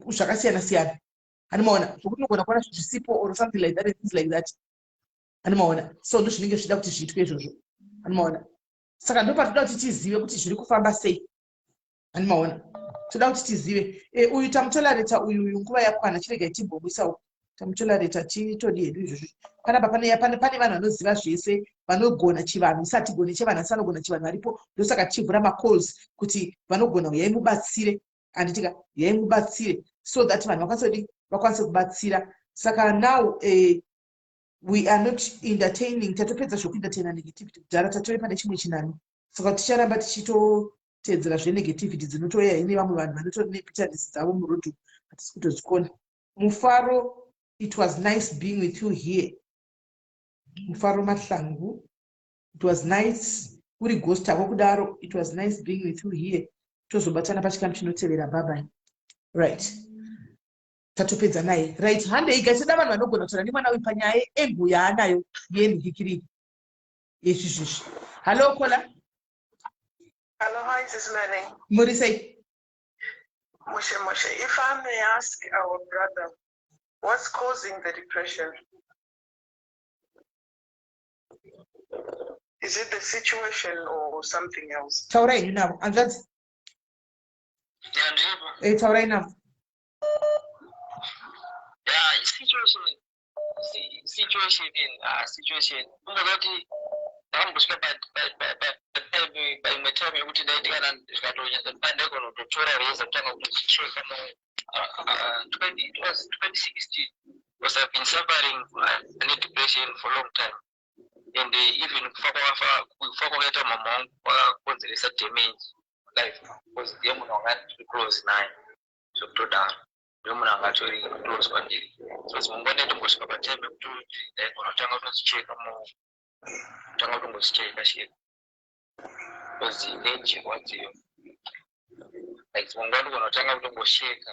zvakasiyana siyana, handimaona? Zvokuti unogona kuona zvisipo or something like that and things like that, handimaona? So ndo zvinenge zvichida kuti zviitwe izvozvo, handimaona? Saka ndo patinoda kuti tizive kuti zviri kufamba sei. Ani maona, toda kuti tizive e, uyu tamutolareta uyu, uyu nguva yakwana, chiregai timbomwisa uku. Tamutolareta, titodi hedu izvozvo. Panapa pane vanhu vanoziva zvese, vanogona chivanhu. Isati gone chevanhu, asi vanogona chivanhu varipo. Ndosaka tichivhura macalls kuti vanogona, uyai mubatsire, handitika? Uyai mubatsire so that vanhu vakwanise kudi, vakwanise kubatsira. Saka now we are not entertaining, tatopedza zvekuentertaina negativity kudhara, tatove pane chimwe chinano. Saka ticharamba tichitotedzera zvenegativity dzinotouya ine vamwe vanhu vanotori nebitterness dzavo murodhu, hatisi kutozvikona. Mufaro, it was nice being with you here. Mufaro Mahlangu, it was nice. Uri ghost hako kudaro. It was nice being with you here. Tozobatana pachikamu chinotevera. Bye. Right, tatopedza naye. Right, handei guys, toda vanhu vanogona kutaura nemwana uyu panyaya yeangle yaanayo yenhikikiri yezvizvizvi. Hallo, caller. Hello, hi, Sis Melly. Muri sei? Mushe, Mushe. If I may ask our brother, what's causing the depression? Is it the situation or something else? Taurai henyu navo, hanzvadzi. Ya, ndiripo. Taurai navo. Ya, situation, situation kungozoti ndakambosvika paimwe time yekuti ndaiti kana zvikatonyatsa ndaigona kutotora reza, kutanga kutozvicheka. It was 2016, because I've been suffering nedepression for a long time, and even kufa kwakaita mama wangu kwakakonzeresa damage life, because ndiye munhu wanga ndiri close naye zvekutodaro, ndiye munhu anga atori close kwandiri. So dzimwe nguva ndaitombosvika patime yekutoti ndaigona kutanga kutodzicheka maoko, kutanga kutongozicheka cheka, because nenjirwadziyo. Like dzimwe nguva ndigona kutanga kutongosheka,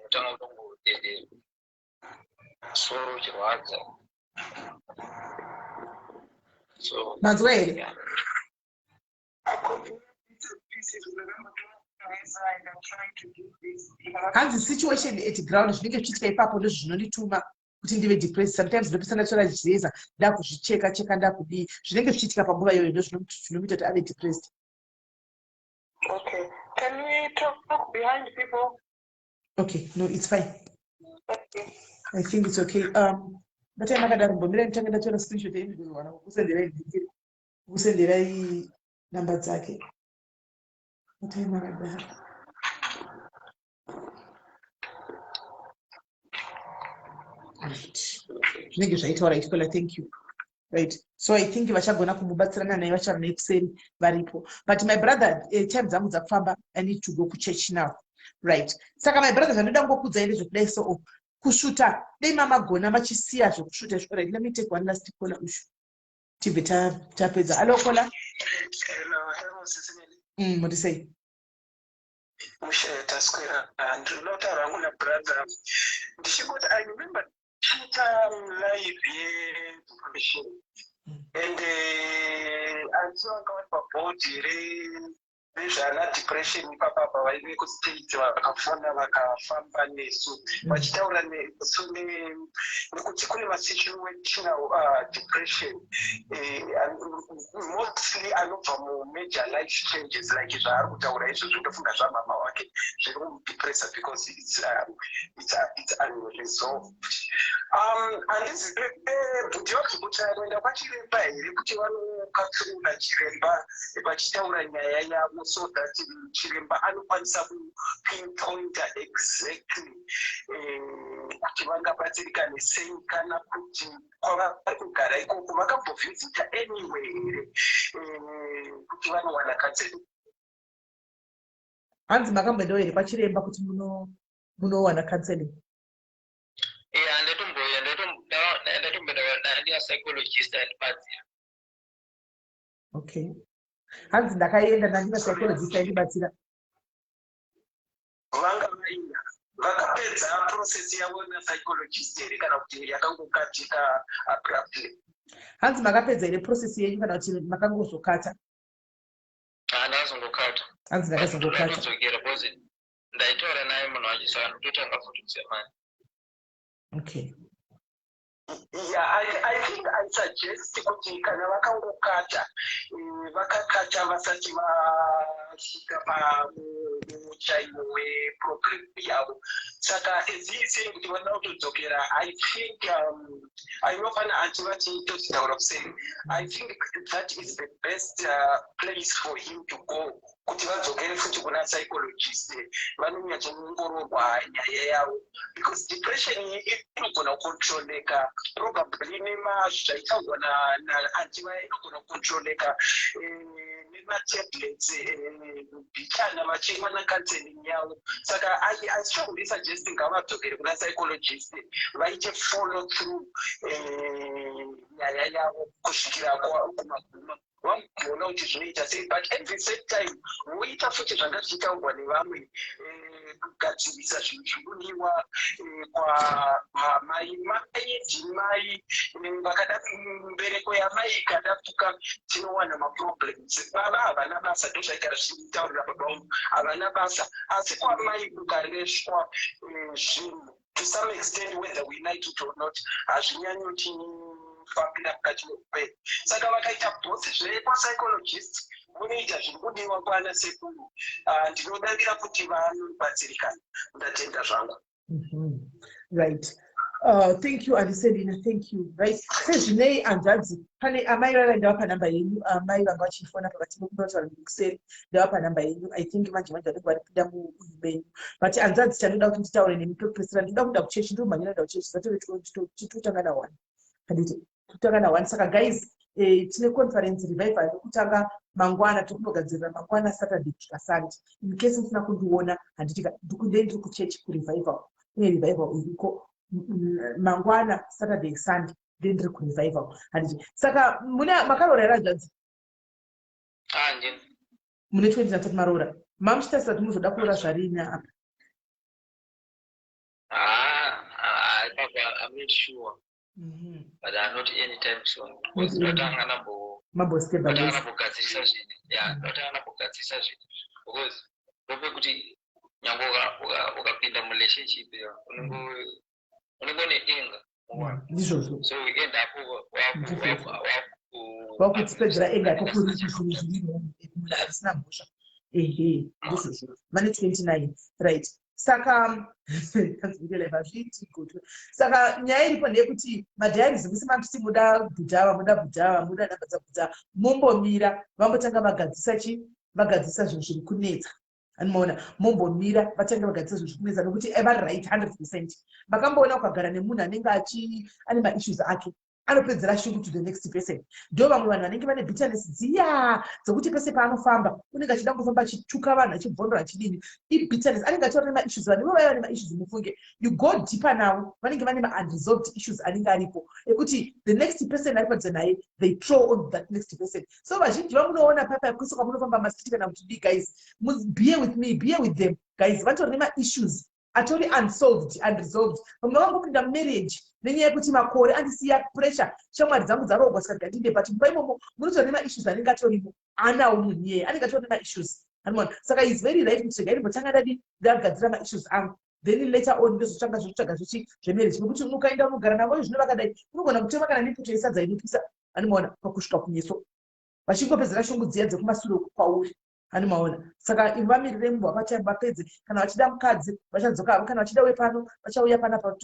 kutanga kutongodedera, musoro uchirwadza, so Manzwa here? Yeah. Pieces and I'm trying to do this. Hanzi situation at ground, zvinenge zvichiitika ipapo ndozvo zvinondituma kuti ndive depressed. Sometimes ndopesa ndatora zvireza, ndakuzvicheka cheka, ndakudii. Zvinenge zvichiitika panguva iyoyo ndo zvinomuita kuti ave depressed. Okay. Can we talk behind people? Okay, no, it's fine. Okay. I think it's okay. Batai makadaro, mbomira nditange ndatora screenshot yenyu, kukusenderai ndikiri kukusenderai namba dzake. Batai makadaro. Right, zvinenge zvaitaura itikola. Thank you. Right, so I think vachagona kumubatsirana naye, vachava nekuseri varipo. But my brother, time dzangu dzakufamba, I need to go kuchurch now. Right, saka my brother, zvandoda ngokuudzai ndezvekudai. So oh, kusvuta, dei mamagona machisiya zvekusvuta izvo. Right, let me take one last caller ushu, tibve tapedza. Hallo, caller. Hello, hello, Sis Melly. Muri sei? Mushe, taswera. Ndinoda kutaura hangu nabrother. Ndichingoti I remember tichiita live yedepression and handisi vanga vari pabhodhi rezvana depression ipapapa, vaive kuState, vakafona vakafamba nesu vachitaura nesu nekuti kune masituational depression mostly anobva mumajor life changes like zvaari kutaura izvozvo. Ndofunga zvamama wake zviri kumudepressa because it's unresolved. Handizive bhuti vacho kuti anoenda kwachiremba here, kuti vanokatsurura chiremba vachitaura nyaya yavo, so that chiremba anokwanisa kupinpointa exactly kuti vangabatsirikane sei, kana kuti kwavari kugara ikoko vakambovhizita anyway here kuti vanowana counseling. Hanzi makamboendawo here kwachiremba kuti munowana counseling? Yeah, ndatomboya, ndatomboenda ndina psychologist andibatsira. Okay, hanzi ndakaenda ndandina psychologist aindibatsira. Vanga vaina vakapedza process yavo napsychologist here, kana kuti yakangokatika abruptly? Hanzi makapedza here process yenyu, kana kuti makangozokata? Ndakazongokata. Hanzi ndakazongokata. Ndatodzokera because ndaitaura naye munhu wacho, saka ndototanga futi kusemani. Okay. Yeah, I think I suggest kuti kana vakangokata, vakakata vasati vasvika pamuchaino weproblem yavo. Saka as he is saying kuti vanoda kutodzokera, I think ainofana achi vachitotaura kuseni. I think that is the best place for him to go, kuti vadzokere futi kuna psychologist, vanonyatsoongororwa nyaya yavo, because depression iyi inogona kucontroleka probably nemazvaitaurwa naanti vaya. Inogona kucontroleka nematablets bhichana, vachiwana counseling yavo. Saka I strongly suggest ngavadzokere kuna psychologist, vaite follow through nyaya yavo kusvikira kumaguma, vamboona kuti zvinoita sei. But at the same time voita futi zvanga zvichitaurwa nevamwe, kugadzirisa zvinhu zvinodiwa kwamai. Mai dzimai vakada, mbereko yamai ikadapuka, tinowana maproblems. Baba havana basa, ndozvaigara zvichitaurira baba vangu, havana basa. Asi kwamai kukareswa zvinhu to some extent, whether we like it or not, hazvinyanyotifambira mukati meupenyu. Saka vakaita both zvekwapsychologist, munoita zviri kudiwa kwana sekuru, ndinodavira kuti vanobatsirikana. Ndatenda zvangu. Right, thank you, Aliselina, thank you. Right, sezvinei hanzvadzi, pane amai vava, ndavapa namba yenyu. Amai vanga vachifona pakati pekutaura kuseri, ndavapa namba yenyu. I think manje manje vanenge vari kupinda muuyu menyu. But hanzvadzi, chandoda kuti nditaure nemi pekupedzisira, ndinoda kuenda kuchechi, ndomhanyira kuenda kuchechi. Zatove totanga na1, handiti? Totanga na1. Saka guys, tine conference revival yekutanga mangwana. Tiri kunogadzirira mangwana Saturday kusvika Sunday. In case musina kundiona, handitika, ndei ndiri kuchechi kurevival. Kune revival iriko mangwana Saturday, Sunday, then ndiri kurevival, handiti? Saka mune makaroora here, hanzvadzi? Ah, ndini. Mune 20 maroora? Mamuchitarisa kuti muzoda kuroora zvarini apa? Ah, ah, ipapo I'm not sure, but not anytime soon, because ndotanga nambo mambostabilize. Ndotanga nambogadzirisa zvinhu, ya, ndotanga nambogadzirisa zvinhu, because ndopekuti nyange ukapinda murelationship ya, unenge une anger. Ndizvozvo. So we end up Ndizvozvo. Wakutipedzera anger yako kuri zvinhu zviri munhu asina mhosva. Ehe, ndizvozvo. Vane 29, right? Saka hazviiti gotwe. Saka nyaya iripo ndeyekuti madiaries musi makuti muda bhudhava, muda bhudhava, muda namba dzabhudhava, mumbomira vambotanga vagadzisa chi vagadzisa zvinhu zviri kunetsa. Anomaona, mumbomira vatange vagadzisa zvinhu zviri kunetsa, nokuti vari right 100%. Makamboona ukagara nemunhu anenge achi ane maissues ake, anopedzera shungu to the next person. Ndo vamwe vanhu vanenge vane bitterness dziya dzekuti pese paanofamba unenge achida kufamba achituka vanhu, achibvondora, achidini. Ibitterness, anenge achitora nemaissues. Vanhu ivo vaiva nemaissues, mufunge, you go deeper navo, vanenge vane maunresolved issues anenge aripo, ekuti the next person ari padhuze naye, they throw on that next person. So vazhinji vamunoona papa kwese kwamunofamba, mastreet kana kuti dii, guys, bear with me, bear with them, guys, vatori nemaissues atori unsolved, unresolved. Vamwe vakangopinda mumarriage nenyaya yekuti makore andisiya pressure, shamwari dzangu dzarogwa, saka ndikatinde. But mumba imomo munotori nemaissues anenge atorimo, anawo munhu iyeye anenge atori nemaissues anoona. Saka is very right kuti regai ndimbotanga ndadi ndagadzira maissues angu, then later on ndozotanga zvokutsvaga zvichi zvemarriage. Nekuti ukaenda unogara navo zvino vakadai, unogona kutema kana nepoto yesadza inopisa, anomaona, pakusvika kunyeso vachingopedzera shungu dziya dzekumasure uku kwauri, anomaona. Saka vamirire mbwa patime vapedze. Kana vachida mukadzi vachadzoka havo, kana vachida wepano vachauya panapa,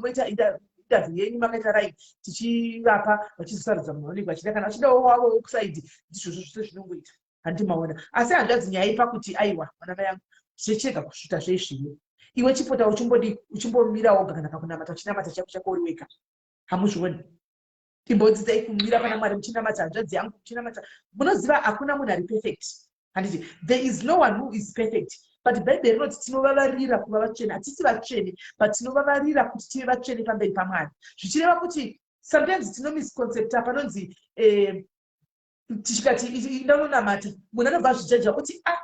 moita interview yenyu makaita rai, tichivapa, vachizosarudza munhu vanenge vachida. Kana vachidawo wavo wekuside, ndizvozvo zvose zvinongoita, handimaona? Asi hanzvadzi, nyaya ipa kuti aiwa, vana mai angu, zvechirega kusvuta zveizviyo. Iwe chipota uchimbodi uchimbomira woga, kana pakunamata uchinamata chako chako uri wega. Hamuzvioni? Imbodzidzai kumira pana Mwari muchinamata, hanzvadzi yangu, muchinamata. Munoziva hakuna munhu ari perfect, handiti? There is no one who is perfect, but Bhaibheri rinoti tinovavarira kuva vatsvene. Hatisi vatsvene, but tinovavarira kuti tive vatsvene pamberi paMwari, zvichireva kuti sometimes tinomisconcepta panonzi tichikati ndononamata. Munhu anobva azvijaja oti, "Ah,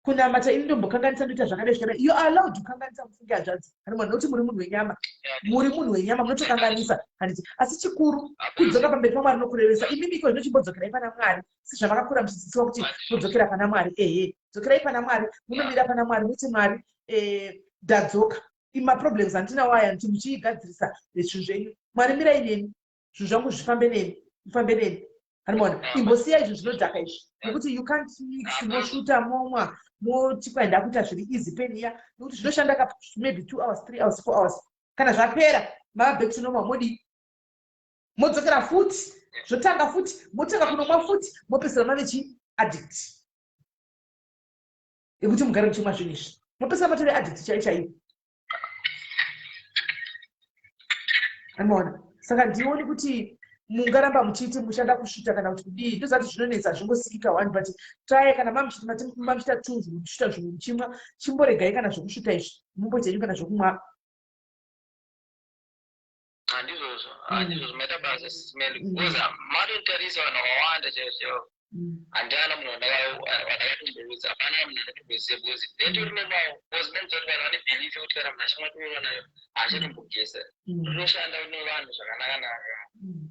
kunamata ini ndombokanganisa, ndoita zvakadai zvakadai." You are allowed kukanganisa, mufunge, hanzvadzi, hanimona, nokuti muri munhu wenyama, muri munhu wenyama, munotokanganisa, handiti? Asi chikuru kudzoka pamberi paMwari nokurevesa. Imimiko zvinochimbodzokerai pana Mwari sezvamakakura muchidzidziswa kuti mudzokera pana Mwari. Ehe, dzokerai pana Mwari, munomira pana Mwari, muti, "Mwari, ndadzoka, maproblems andinawo aya," nti muchigadzirisa zvinhu zvenyu. Mwari mirai neni, zvinhu zvangu zvifambe neni, mufambe neni. Handimaona, imbosiya izvi zvinodhaka izvi, nekuti you can't mix, moshuta, momwa, moti kwai ndakuita zviri easy peniya, nekuti zvinoshanda ka maybe 2 hours, 3 hours, 4 hours. Kana zvapera, mava back to normal. Modii? Modzokera futi, zvotanga futi, motanga kunomwa futi, mopedzisira mave chi addict yekuti mugare muchimwa zvinhu izvi, mopedzisira matove addict chaiyo chaiyo. Anoona, saka ndioni kuti mungaramba muchiiti muchada kusvita kana kuti kudii. Ndozati zvinonetsa, zvingosikika one, but try. Kana mamuchita two, zvimwe muchisvita, zvimwe muchimwa, chimboregai kana zvokusvita izvi, mumboita henyu kana zvokumwa. Handizvozvo, handizvozvo. Maita basa, Sis Melly, because matontarisa vanhu vakawanda chaivo chaivo. Handina munhu wandakatomboudza, hapana munhu andatomboziva, because ndetori normal, because ndinoziva kuti vanhu vane belief yekuti kana munhu achimwa doro nayo haachatombogeza. Rinoshanda nevanhu zvakanaka-naka.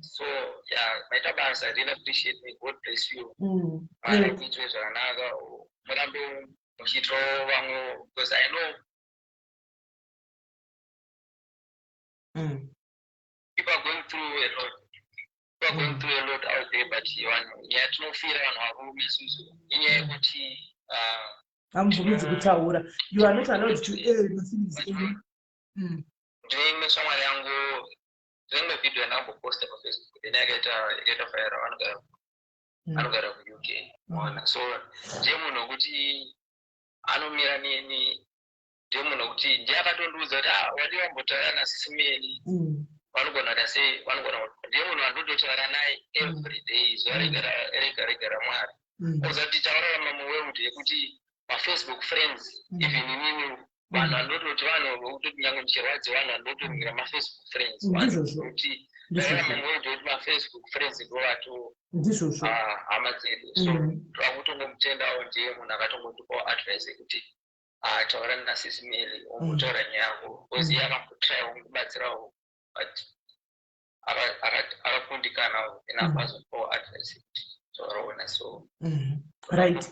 So yeah, maita basa. I really appreciate. May God bless you. Mwari kuitire zvakanaka, murambe muchiitirawo vamwe, because I know people are going through a lot, people are going through a lot out there, but vanhu, nyaya tinofira vanhu varume isusu inyaya yekuti Hamubvumidzi kutaura. You are not allowed to air mafeelings enyu. Ndine imwe shamwari yangu, ndine imwe video yandakamboposta paFacebook, then yakaita viral. Anogara kuUK, ona. So ndiye munhu wekuti anomira neni, ndiye munhu wekuti ndiye akatondiudza kuti, "Ah, wadi wambotaura naSisi Melly." Vanogona kuita sei? Vanogona, ndiye munhu wandototaura naye every day, zuva rega rega rega raMwari. Oza kuti taurarama muworld yekuti mafacebook friends, even inini vanhu vandototi, vanhu vekutoti nyange ndichirwadziwa, vanhu vandotoringira mafacebook friends. Kuti taurarama muworld yekuti mafacebook friends ndo vato Ndizvozvo. hama dzedu. So vakutongomutendawo, ndiye munhu akatongondipawo advice yekuti, "Ah, taura naSisi Melly, ombotaura nyaya yako," because iye akambotryawo kundibatsirawo, but akakundikanawo. Then akazopawo advice yekuti taurawo naso.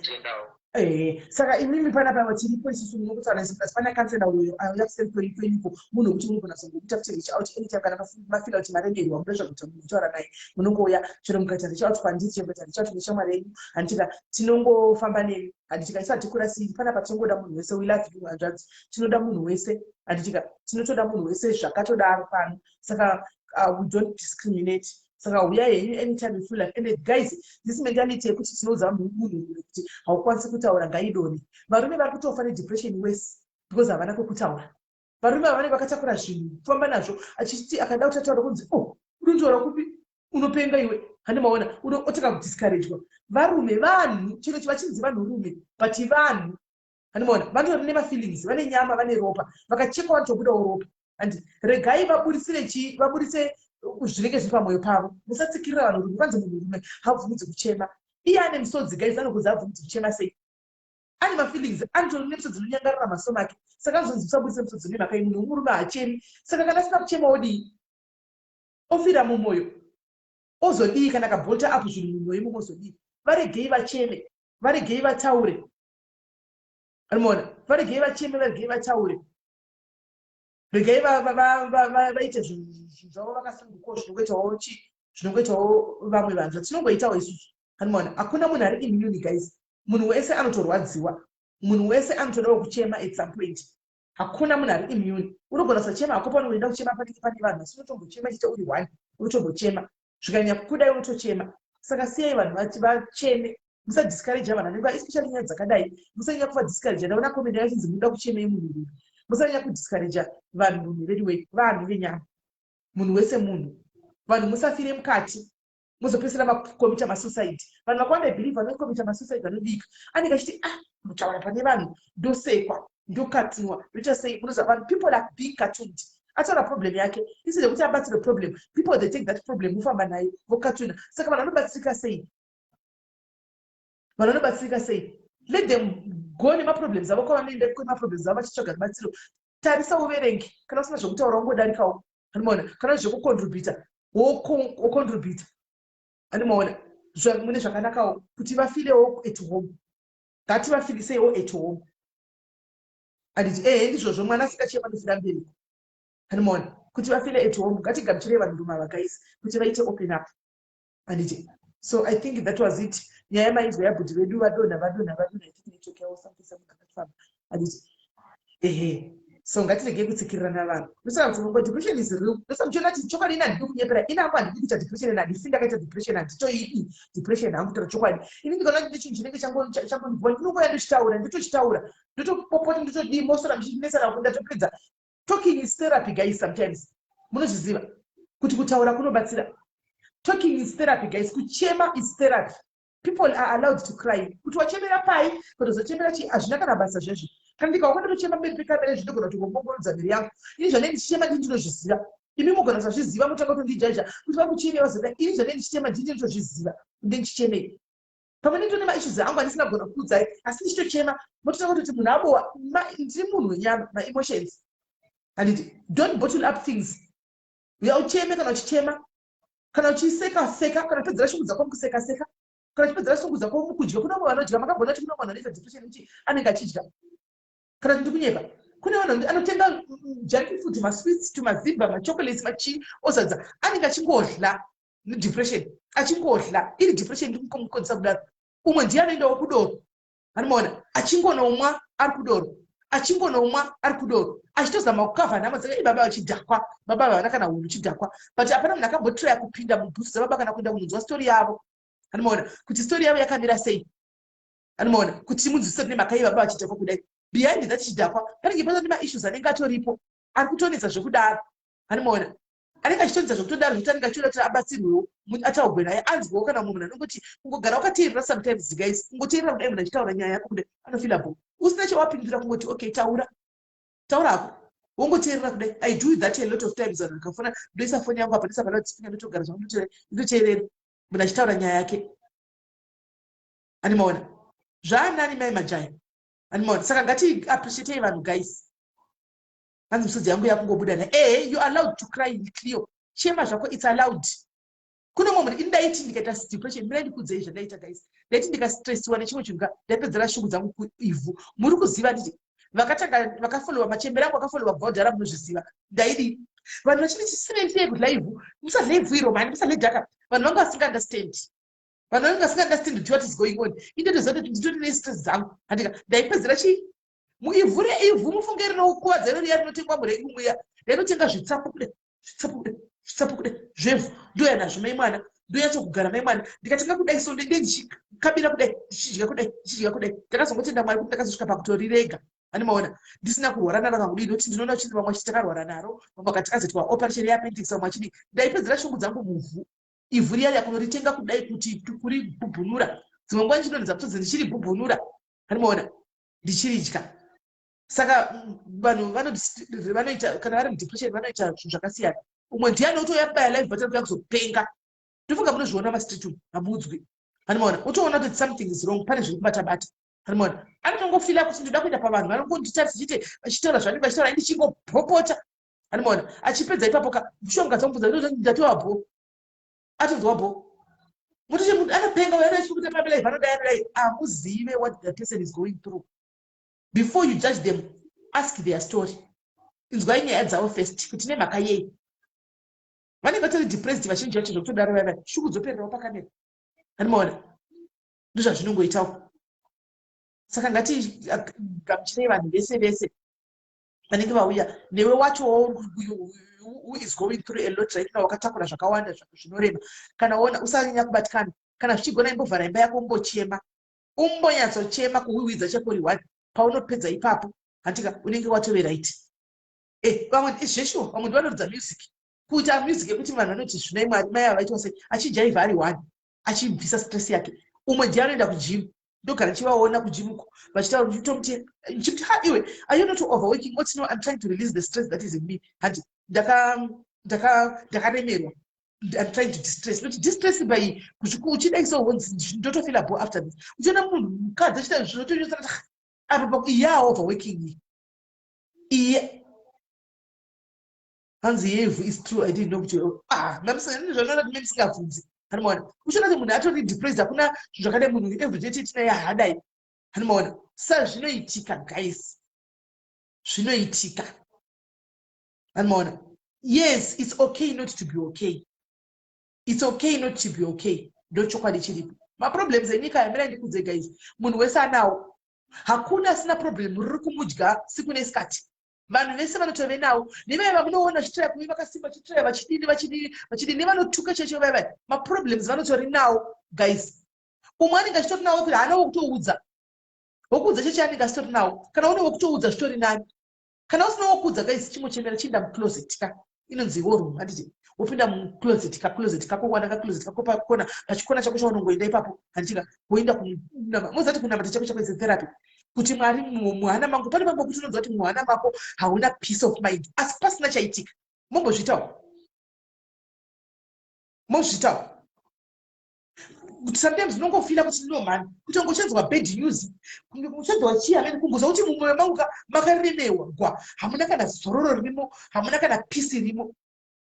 Tendawo. Saka imimi panapa tiripo isusu, munokutaura nesu, plus pana counsellor uyo auya kuseri kwenyuko, munhu wekuti munogona kuzongokuita kuti reach out anytime kana mafila kuti maremerwa, munoda zvakuita, munhu kutaura naye, munongouya. Chero mukaita reach out kwandiri, chero mukaita reach out neshamwari yenyu, handitika tinongofamba nemi, handitika isu hatikurasiri. Panapa tinongoda munhu wese. We love you, hanzvadzi. Tinoda munhu wese, handitika tinotoda munhu wese zvakatodaro pano. Saka we don't discriminate. Saka uyai henyu anytime you feel like. And guys, this mentality yekuti tinoudza munhu kuti haukwanisi kutaura ngaidoni. Varume vari kutofa nedepression wese because havana kwekutaura. Varume havanenge vakatakura zvinhu kufamba nazvo, achiti akada kuti ataura, kunzi, "Oh, unotaura kupi? Unopenga iwe." Handimaona, otanga kudiscouragwa. Varume vanhu, chero vachinzi vanhurume, but vanhu, handimaona, vanotori nemafeelings, vane nyama, vane ropa, vakachekwa vanotobudawo ropa. And regai vaburisire chi, vaburise zvinenge zviri pamwoyo pavo. Musatsikirira vanhurume. Kwanzi munhurume habvumidzi kuchema, iye ane misodzi. Guys, anokuzi abvumidzi kuchema sei? Ane mafeelings, anotori nemisodzi inonyangarira maso make. Saka anozonzi usabudise misodzi nemhaka iyi. Munhu wemurume haachemi. Saka kana asina kuchema, odii? Ofira mumwoyo, ozodii? Kana akabottle up zvinhu mumwoyo imomo, ozodii? Varegei vacheme, varegei vataure. Anomaona, varegei vacheme, varegei vataure, regai vaite zvinhu zvavo vakasunungukawo, zvinongoitawo chi, zvinongoitawo vamwe vanhu, zvatinongoitawo isusu. Anomaona, hakuna munhu ari immune, guys. Munhu wese anotorwadziwa, munhu wese anotodawo kuchema at some point. Hakuna munhu ari immune. Unogona kusachema hako paunoenda kuchema panenge pane vanhu, asi unotombochema chete uri one, unotombochema. Zvikanyanya kukudai, unotochema. Saka siyai vanhu vacheme. Musadiscourage vanhu vanenge, especially nyaya dzakadai, musanyanya kuvadiscourage. Ndaona comment yachinzi munoda kuchemei munhu rume. Musanyanya kudiscourage vanhu rume vediwei, vanhu venyama, munhu wese munhu. Vanhu musafire mukati, muzopedzisira makomita masuicide. Vanhu vakawanda, believe, vanokomita masuicide vanodika, anenge achiti, "Ah, kutaura pane vanhu ndosekwa, ndokatunwa, ndoita sei?" Munoziva vanhu, people are being cartooned. Ataura problem yake, instead yekuti abatsire problem, people, they take that problem, vofamba nayo, vokatuna. Saka vanhu vanobatsirika sei? Vanhu vanobatsirika sei? Let them go nemaproblems avo kwavanoenda kwemaproblems avo vachitsvaga rubatsiro. Tarisa, uverenge. Kana usina zvekutaura, ungodarikawo. Anomaona, kana zvekucontributa, wocontributa. Anomaona, mune zvakanakawo kuti vafilewo at home. Ngativafilisewo at home, anditi? Ehe, ndizvozvo. Mwana asingachema anofira mbereko. Anomaona, Kuti vafeel at home. Ngatigamuchirei vanhurume ava, guys, kuti vaite open up, handiti? So I think that was it. Nyaya yemainzwa yabhudhi vedu vadonha, vadonha, vadonha. I think network yavo, something, something, akafamba, handiti? Ehe, so ngatiregei kutsikirirana vanhu. Ndosaka kuti ngo depression is real. Ndosaka muchiona kuti chokwadi ini handidi kunyepera. Ini hangu handidi kuita depression and handisi ndakaita depression. Handitoidi depression hangu, kutaura chokwadi. Ini ndikaona kuti chinhu chinenge changondibhowa, ndinongoya ndochitaura, ndotochitaura, ndotopopota, ndotodii, mosora muchinesana ndatopedza. Talking is therapy, guys. Sometimes munozviziva kuti kutaura kunobatsira. Talking is therapy, guys. Kuchema is therapy. People are allowed to cry. Kuti wachemera pai, kutozochemera chii, hazvina kana basa zvezvi. Kana ndikaona ndotochema mberi pekamera, zvinogona kuti ngombongorodza miri yangu. Ini zvanei ndichichema, ndii ndinozviziva. Imi mugona kusazviziva, motanga kutondijaja kuti vari kuchemei vazoda. Ini zvanei ndichichema, ndii ndinotozviziva kuti ndichichemei. Pamwe nditone maissues angu andisina kugona kukuudzai, asi ndichitochema, mototanga kutoti munhu abowa. Ndiri munhu wenyama, maemotions, handiti? Don't bottle up things. Uya ucheme kana uchichema, kana uchiseka seka, kana uchipedzera shungu dzako mukuseka seka, kana uchipedzera shungu dzako mukudya. Kune vamwe vanodya. Makambona kuti kune vamwe vanhu vanoita depression kuti anenge achidya? Kana kuti ndikunyepa? Kune vanhu anotenga junk food, masweets, tumazimba, machocolates, machii, ozadza, anenge achingodla nedepression, achingodla iri depression ndikumukonzesa kudaro. Umwe ndiye anoendawo kudoro, anomaona achingonomwa ari kudoro, achingonomwa ari kudoro, achitozama kukavha nhamo dzake. Baba vachidhakwa, baba havana kana unhu, chidhakwa, but hapana munhu akambotraya kupinda mubhutsu dzababa kana kuenda kunonzwa story yavo, anomaona kuti story yavo yakamira sei, anomaona kuti timunzwisise nemhaka yei baba vachidhakwa kudai. Behind that chidhakwa panenge patori nemaissues anenge atoripo ari kutonetsa zvekudaro, anomaona anenge achitonetsa zvekutodaro, zvekuti anenge achiona kuti abatsirwewo, ataugwe naye, anzwewo. Kana mumwe munhu anongoti kungogara wakateerera sometimes, guys, kungoteerera kudai munhu achitaura nyaya yako kudai, anofeela bo usina chawapindura, kungoti, "Okay, taura, taura hako," wongoteerera kudai. I do that a lot of times. Vanhu vakafona, ndoisa foni yangu apa, ndoisa paloudspeaker, ndotogara zvangu, ndoteerera munhu achitaura nyaya yake, animaona zvaanani mai majaya, animaona. Saka ngatiappreciatei vanhu, guys. Hanzi misodzi yangu yakungobuda na ehe. You allowed to cry, Cleo. Chema zvako, it's allowed. Kune mumwe munhu, ini ndaiti ndikaita depression, mina ndikudzei zvandaita, guys. Ndaiti ndikastressiwa nechimwe chinhu ka, ndaipedzera shungu dzangu kuivhu. Muri kuziva, nditi vakatanga vakafollowa machembere angu, akafollowa kubva kudhara, munozviziva ndaidi vanhu vachiti, "Chisimenti kudya ivhu, musadya ivhu iro mani, musadye dhaka." Vanhu vanga vasingaunderstand, vanhu vanenge vasingaunderstand kuti what is going on. Indotoziva kuti nditori nestress dzangu, handika? Ndaipedzera chii? Muivhu reivhu, mufunge rinokuvadza iro riya rinotengwa murengi muya. Ndainotenga zvitsapu kudai, zvitsapu kudai, zvitsapu kudai zvevhu, ndoya nazvo mai mwana, ndonyatsokugara mai mwana. Ndikatenga kudai so, ndenge ndichikabira kudai, ndichidya kudai, ndichidya kudai. Ndakazongotenda Mwari kuti ndakazosvika pakutorirega, animaona ndisina kurwara naro kakudii, nokuti ndinoona uchiti vamwe vachiti takarwara naro, vamwe vakati takazoitwa operation yeappendix, vamwe vachidii. Ndaipedzera shungu dzangu muvhu, ivhu riya riya, kunoritenga kudai, kuti kuribhubhunura. Dzimwe nguva ndichinonedza musodzi ndichiribhubhunura, animaona ndichiridya. Saka vanhu vanoita, kana vari mudepression, vanoita zvinhu zvakasiyana. Umwe ndiani otouya kubaya live button kuya kuzopenga. Ndofunga munozviona mastreet umu, hamuudzwi, animaona utoona kuti something is wrong, pane zviri kubata bata, animaona anotongofeela kuti ndoda kuenda pavanhu vanongonditarisa chite vachitaura zvanenge vachitaura, ndichingopopota, animaona achipedza ipapo ka mushonga dzamubvunza, "Ndatova bho," atonzwa bho. Mutoti munhu anopenga uyo, anochikuta palive, anodai, anodai. Hamuzive what the person is going through. Before you judge them, ask their story. Inzwai nyaya dzavo first kuti nemhaka yei vanenge vatori depressed. Vazhinji vacho zvekutodaro vava shungu dzopererawo pakamera, animaona ndozvazvinongoitawo. Saka ngatigamuchirei vanhu vese vese vanenge vauya. Newe wachowo who is going through a lot right now, wakatakura zvakawanda zvinorema, kana ona usanyanya kubatikana. Kana zvichigona, imbovhara imba yako, umbochema, umbonyatsochema, kuhwihwidza chekori one. Paunopedza ipapo, handika unenge watove right. Vamwe zveshuwa, vamwe ndivanoridza music, kuita music yekuti vanhu vanoti, "Zvinai Mwari, mai ava vaitwa sei?" Achijaivha ari one, achibvisa stress yake. Umwe ndiye anoenda kugym. Ndogara ndichivaona kugym uko vachitaura, ndichitomuti, ndichimuti, "Ha, iwe, are you not overworking?" "What? No, I'm trying to release the stress that is in me." Handi ndakaremerwa, I'm trying to distress. Not distress by uchidai so, ndotofeela bo after this. Uchiona munhu mukadzi achiita zvinotonyotsa apa, iye overworking iye. Hanzi yevhu is true, I didn't know kuti, ah, zvanoona kuti musingabvunzi, hanimaona uchiona kuti munhu atori depressed. Hakuna zvinhu zvakadai, munhu everyday tinaye haadai, hanimaona. Sa zvinoitika, guys, zvinoitika, hanimaona. Yes, it's okay not to be okay. It's okay not to be okay. Ndochokwadi chiripo. Maproblems enyika yamira ndikudze, guys, munhu wese anawo. Hakuna asina problem riri kumudya siku nesikati. Vanhu vese vanotove nawo. Nevaya vamunoona chitraya kuve vakasimba, chitraya vachidini, vachidini, vachidini, nevanotuka checho, vaya vaya, maproblems vanotori nawo, guys. Umwe anenge achitori nawo kuti haana wokutoudza. Wokuudza cheche anenge asitori nawo. Kana une wokutoudza, zvitori nani. Kana usina wokuudza, guys, chimochemera, chiinda mucloset ka, inonzi war room, handiti? Wopinda mucloset, kacloset kako, wana kacloset kako pakona, pachikona chako chaunongoenda ipapo, handitika? Woenda mozati kunamata chako chako is therapy, kuti Mwari, muhana mangu pane mambo kuti unonzwa kuti muhana mako hauna peace of mind, asi pasina chaitika. Mombozviitawo, mozviitawo kuti sometimes unongofeela kuti no man, kuti ungochanzwa bad news, uchanzwa chii amene, kungozwa kuti mumwoyo mangu makaremewa gwa, hamuna kana zororo ririmo, hamuna kana peace irimo.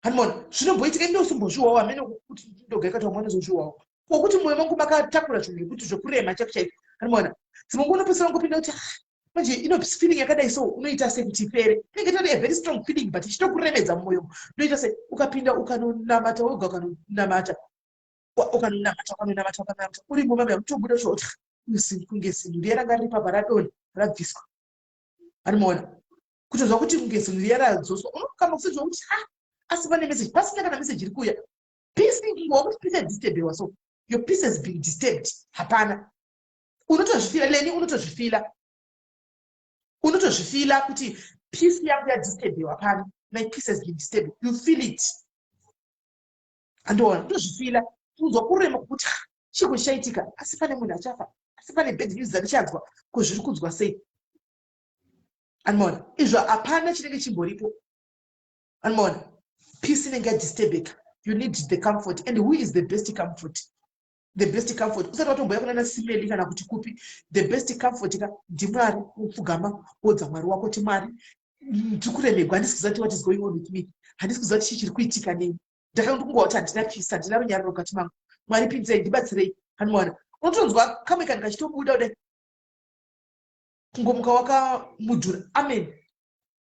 Hanimona zvinomboitika, ndosimbozviwawo amene, kuti ndogaikati vamwe vanozozviwawo kwokuti mwoyo mangu makatakura zvinhu zvekuti zvekurema chaiko chaiko. Hanimona dzimwe nguva unopedzisira ungopinda kuti, "Ah, manje ino feeling yakadai so, unoita sei kuti ipere?" Inenge itori a very strong feeling, but ichitokuremedza mumwoyo. Unoita sei? Ukapinda ukanonamata wega, ukanonamata, ukanonamata, ukanonamata, ukanonamata urimo mame, utobuda kuti kunge zinhu riya ranga riri papa radonha, rabviswa. Anomaona kutozwa kuti kunge zinhu riya radzoswa, unokama kusenzwa kuti ha, asi pane message, pasina kana message iri kuuya. Peace, kungowa kuti peace yadisturbiwa, so your peace has been disturbed. Hapana, unotozvifeela leni, unotozvifeela, unotozvifeela kuti peace yangu yadisturbiwa pano. My peace has been disturbed. You feel it, andiona ndozvifeela, kunzwa kurema kwekuti chiko chichaitika, asi pane munhu achafa, asi pane bad news dzandichanzwa, ko zviri kunzwa sei? Anomaona izvo hapana chinenge chimboripo. Anomaona peace inenge yadisturbeka. You need the comfort, and who is the best comfort? The best comfort, usati watomboya kunana simeli kana kuti kupi, the best comfort ka ndiMwari. Upfugama, wodza Mwari wako kuti, "Mwari, ndiri kuremegwa, handisi kuziva kuti what is going on with me, handisi kuziva kuti chii chiri kuitika neni. Ndakandikungwa kuti handina peace, handina runyararo mukati mangu. Mwari, pinzei, ndibatsirei." Handimaona unotonzwa kamwe kanhu kachitobuda kudai, kungomuka wakamudhura. Amen.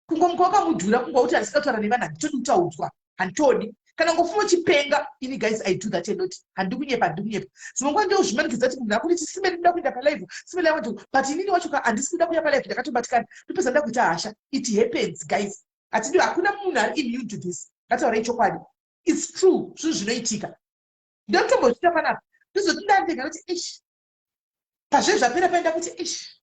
Kungomuka wakamudhura, kungwa kuti handisida kutaura nevanhu, handitodi kutaudzwa, handitodi kana ngofuma uchipenga. Ini, guys, I do that a lot. Handi kunyepa, handi kunyepa. Dzimwe nguva ndozvimanikidza kuti munhu akunditi, "Simeli, ndoda kuenda palive, Simeli, I want to," but inini wacho ka handisi kuda kuya palive, ndakatobatikana, ndopedza nda kuita hasha. It happens, guys. Hatidi, hakuna munhu ari immune to this. Ngataurei chokwadi, it's true, zvinhu zvinoitika. Ndotombozviita panapa, ndozoti ndandega kuti ish, pazve zvapera, paenda kuti ish,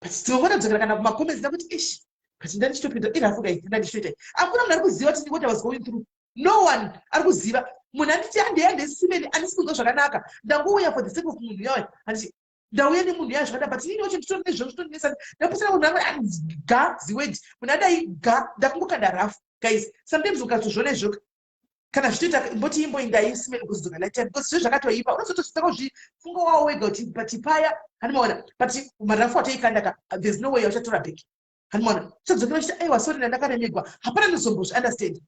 but dzimwe nguva ndadzokera kana kumacomments, ndakuti ish, but ndandichitopinda irafu, guys, ndandichitoita. Hakuna munhu ari kuziva kuti what I was going through. No one ari kuziva. Munhu anditi, "Handei, handei, Simeli, handisi kunzwa zvakanaka, ndangouya for the sake of munhu yayo." Handiti ndauya nemunhu yayo zvakadai, but inini wacho nditori nezvo zvitonesa. Ndapusira munhu angu ga ziword, munhu adai ga, ndakungokanda rafu. Guys, sometimes ukatozviona izvoka, kana zvichitoita, mboti imboindai, Simeli, kuzodzoka later, because zve zvakatoipa, unozotozvitanga kuzvifunga wawo wega kuti but paya, handimaona, but marafu atoikanda ka, there's no way auchatora back. Handimaona uchadzokera uchiti, "Aiwa, sorry, ndandakaremegwa." Hapana nozombozviunderstand,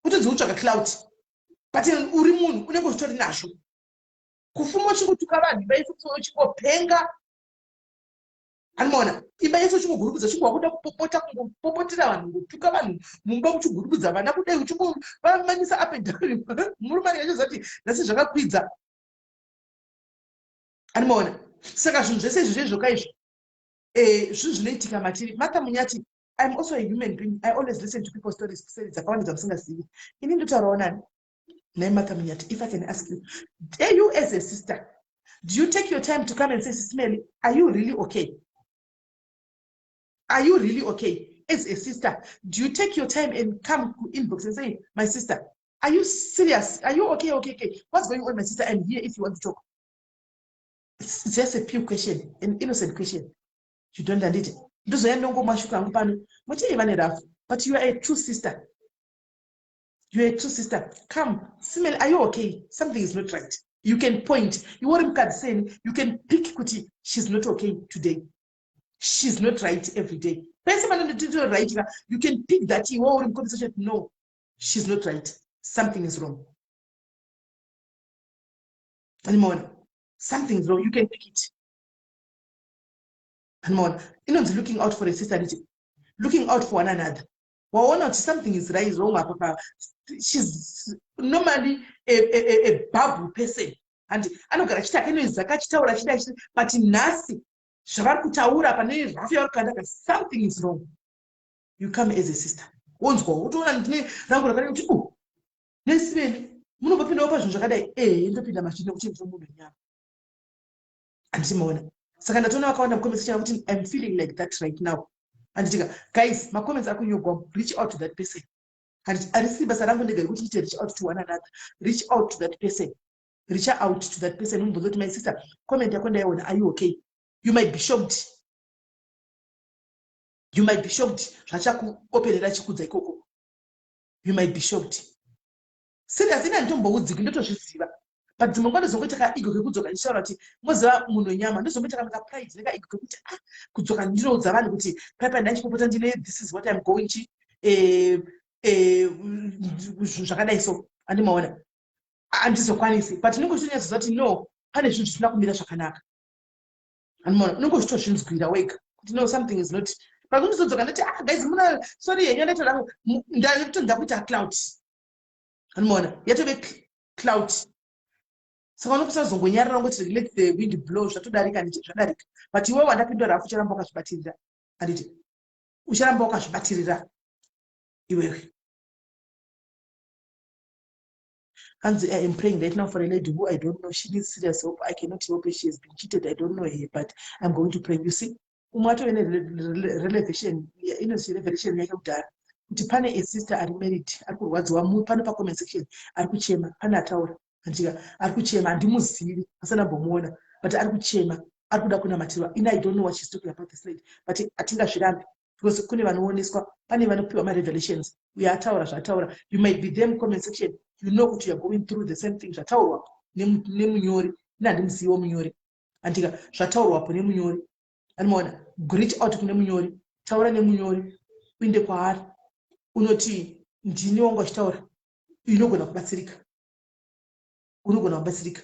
utonzi utsvaka clout, but uri munhu unenge uchitori nazvo. Kufuma uchingotuka vanhu, imba yese uchingopenga, anomaona imba yese uchingogurubudza, uchingowa kuda kupopota, kungopopotera vanhu, kungotuka vanhu mumba, uchigurubudza vana kudai, uchingovamanyisa up and down. Murume anenge achiziva kuti nhasi zvakakwidza. Anomaona saka zvinhu zvese izvi zvezvoka izvi, zvinhu zvinoitika matiri. Martha Munyati, I'm also a human being. I always listen to people stories kuseri dzakawanda dzamusingazivi. Ini ndotaurawo nani nai Martha Munyati? If I can ask you, you as a sister, do you take your time to come and say, "Sismeli, are you really okay? Are you really okay?" As a sister, do you take your time and come to inbox and say, "My sister, are you serious? Are you okay? What's going on, my sister? I'm here if you want to talk"? It's just a pure question, an innocent question. You don't anditi ndozoya ndongomashuka hangu pano muti vane rafu, but you are a true sister. You are a true sister. Come, "Simel, are you okay? Something is not right." You can point. Iwe uri mukadzi seni, you can pick kuti she's not okay today, she's not right every day. Pese panondotito right ka, you can pick that. Iwe uri muconversation, no, she's not right, something is wrong. Animaona something is wrong, you can pick it. Animaona inonzi looking out for a sister, nditi looking out for one another. Waona kuti something is right wrong apa pa she's normally a bubble person and anogara achiti akenoizaka achitaura achida achiti, but nhasi zvavari kutaura pane rafu yavari kukandaka, something is wrong. You come as a sister, wonzwa, wotoona ndine rangu rakadai kuti oh, nesivene munombopindawo pazvinhu zvakadai. Ehe, ndopinda mazviri nekuti ndiri munhu wenyama, handiti maona? Saka ndatoona vakawanda mucomment section kuti I'm feeling like that right now, handitika? Guys, macomments ari kunyorwa, reach out to that person, handiti? Harisi basa rangu ndega rekuti ndiite reach out to one another. Reach out to that person, reach out to that person, umbonza kuti, "My sister, comment yako ndaiona. Are you okay?" You might be shocked, you might be shocked zvachakuoperera chikudza ikoko. You might be shocked. Serious, ini handitomboudziki, ndotozviziva, but dzimwe nguva ndozongoita kaego kekudzoka ndichitaura kuti, moziva, munhu wenyama, ndozongoita kana kapride nekaego kekuti, ah, kudzoka ndinoudza vanhu kuti paipa ndachipopota, ndine, this is what I'm going chi zvinhu zvakadai. So handimaona, handizokwanisi, but unenge uchitonyatsoziva kuti no, pane zvinhu zvisina kumira zvakanaka, handimaona? Unenge uchitozvinzwira wega kuti no, something is not. Pakundizodzoka ndati, "Ah guys, muna sorry henyu, ndaitoda ndatonda kuita clout," handimaona? Yatove clout. Saka unopesa kuzongonyarara, ungoti let the wind blow, zvatodarika, handiti? Zvadarika. But iwe wandapindura rafu, ucharamba wakazvibatirira, handiti? Ucharamba wakazvibatirira iwewe. Hanzi, "I am praying right now for a lady who I don't know. She needs serious help. I cannot help her. She has been cheated. I don't know her, but I'm going to pray." You see, umwe atove nerevelation, inonzi revelation yake kudhara, kuti pane a sister ari married ari kurwadziwa. Pano pacomment section ari kuchema, pane ataura, andika ari kuchema, handimuzivi, asana mbomuona, but ari kuchema, ari kuda kunamatirwa. In I don't know what she's talking about, this lady, but hatingazvirambi because kune vanooneswa, pane vanopiwa marevelations. Uyo ataura zvaataura, you might be them. Comment section, you know kuti you are going through the same thing zvataurwa nemunyori. Ine handimuziviwo munyori, andika zvataurwapo nemunyori, andimaona? Reach out kune munyori, taura nemunyori, uinde kwaari, unoti ndini wanga uchitaura. Inogona kubatsirika, unogona kubatsirika.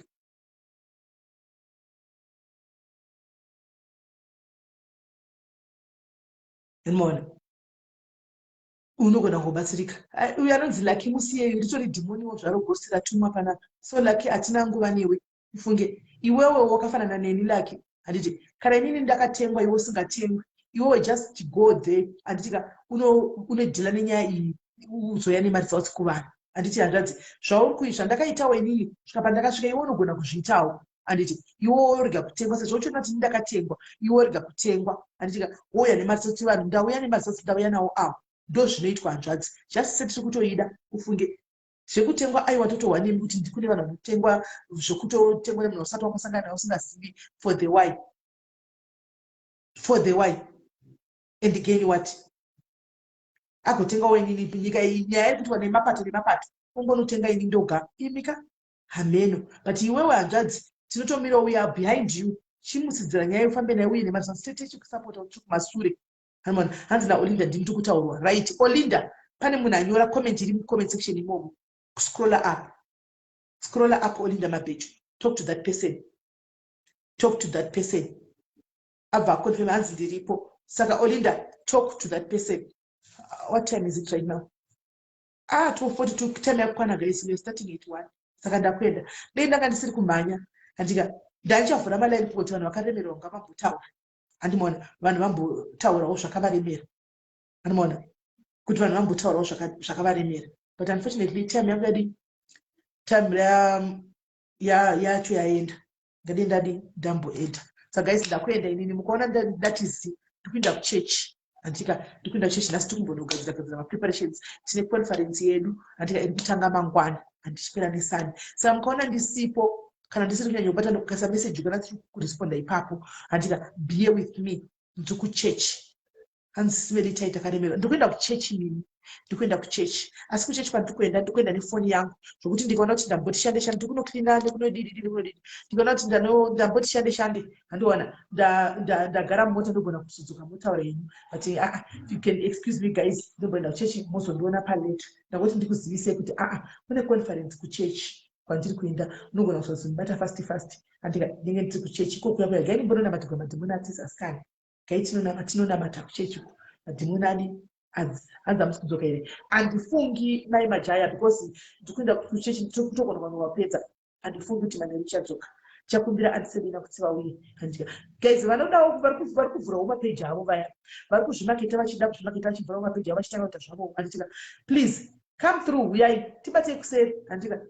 Andimaona? Unogona kubatsirika. Uyu anonzi Lucky, musiyeyo, ritori dhimoniwo zvaro, ghost ratumwa panapa. So Lucky, hatina nguva newe, ufunge. Iwewe wakafanana neni, Lucky, handiti? Kana inini ndakatengwa, iwe usingatengwi, iwewe just go there, handitika? Unodeala nenyaya iyi, uzoya nemaresults kuvanhu, handiti? Hanzvadzi, zvauri zvandakaitawo inini svika pandakasvika, iwe unogona kuzviitawo, handiti? Iwe worega kutengwa sezvo uchiona kuti ndakatengwa, iwe worega kutengwa, handitika? Wouya nemaresults vanhu, ndauya nemaresults, ndauya nawo awo. Ndo zvinoitwa, hanzvadzi. Just setiri kutoida, ufunge. Zvekutengwa, aiwa, totohwa nemi kuti kune vanhu vanotengwa zvekutotengwa nemunhu usati wambosangana naye, usingazivi. For the why? For the why and gain what? Agotengawo inini? Nyika iyi, nyaya iri kuitwa nemapato nemapato, ungonotenga ini ndoga imika hameno. But iwewe hanzvadzi, tinotomira, we are behind you. Chimutsidzira nyaya, ufambe naye, uye nemaresults, tete chikusapota kuti kumasure. Hanzi naOlinda, ndini tikutaurwa. Right, Olinda, pane munhu anyora comment iri mucomment section imomo. Scroller up, scroller up. Olinda Mabecho, talk to that person, talk to that person. Abva aconfirm, hanzi ndiripo. Saka Olinda, talk to that person. What time is it right now? Ah, 12:42. Time yakukwana guys, we are starting at 1, saka ndakuenda. Dei ndanga ndisiri kumhanya, handika ndaichavhura maline kuti vanhu vakaremerwa ngavambotaura, handimaona? Vanhu vambotaurawo zvakavaremera, handimaona? Kuti vanhu vambotaurawo zvakavaremera, but unfortunately time yangu yadi, time yacho yaenda. Ngadi ndadi ndamboenda. Saka guys, ndakuenda inini. Mukaona ndatizi ndikuenda kuchechi, handika? Ndikuenda kuchechi nhasi, tikumbonogadzira gadzira mapreparations. Tine conference yedu, handika, iri kutanga mangwana, handichipera nesani. Saka mukaona ndisipo, kana ndisiri kunyanya kubata, ndokukasa message kana tiri kuresponda ipapo, handika? Bear with me, ndiri kuchechi. Hanzi simeri tai takaremerwa. Ndikuenda kuchechi nini, ndikuenda kuchechi. Asi kuchechi kwandiri kuenda, ndikuenda nefoni yangu, zvokuti ndikaona kuti ndamboti shande shande, ndikunocleana nekunodididi nekunodidi, ndikaona kuti ndamboti shande shande, handiona ndagara mumota, ndogona kusudzuka motaura henyu. But aa, you can excuse me guys, ndomboenda kuchechi, mozondiona palater. Ndangoti ndikuzivisei kuti aa, kune conference kuchechi kwandiri kuenda. Unogona kuzozondibata fast fast, andika ndinge ndiri kuchechi ikokuya kuya. Gai ndimbononamatirwa madhimoni atisi asikani. Gai tinonamata kuchechi uko, madhimoni adi. Hanzi hamusi kudzoka here? Handifungi, Mai Majaya, because ndikuenda kuchechi, togona vanhu. Handifungi kuti manheru ichadzoka. Chakumbira andiselina kuti vauye, handika? Guys, vanodawo vari kuvhurawo mapeji avo, vaya vari kuzvimaketa, vachida kuzvimaketa, vachivhurawo mapeji avo, vachitanga kuita zvavo, handitika? Please come through, uyai tibatei kuseri, handika?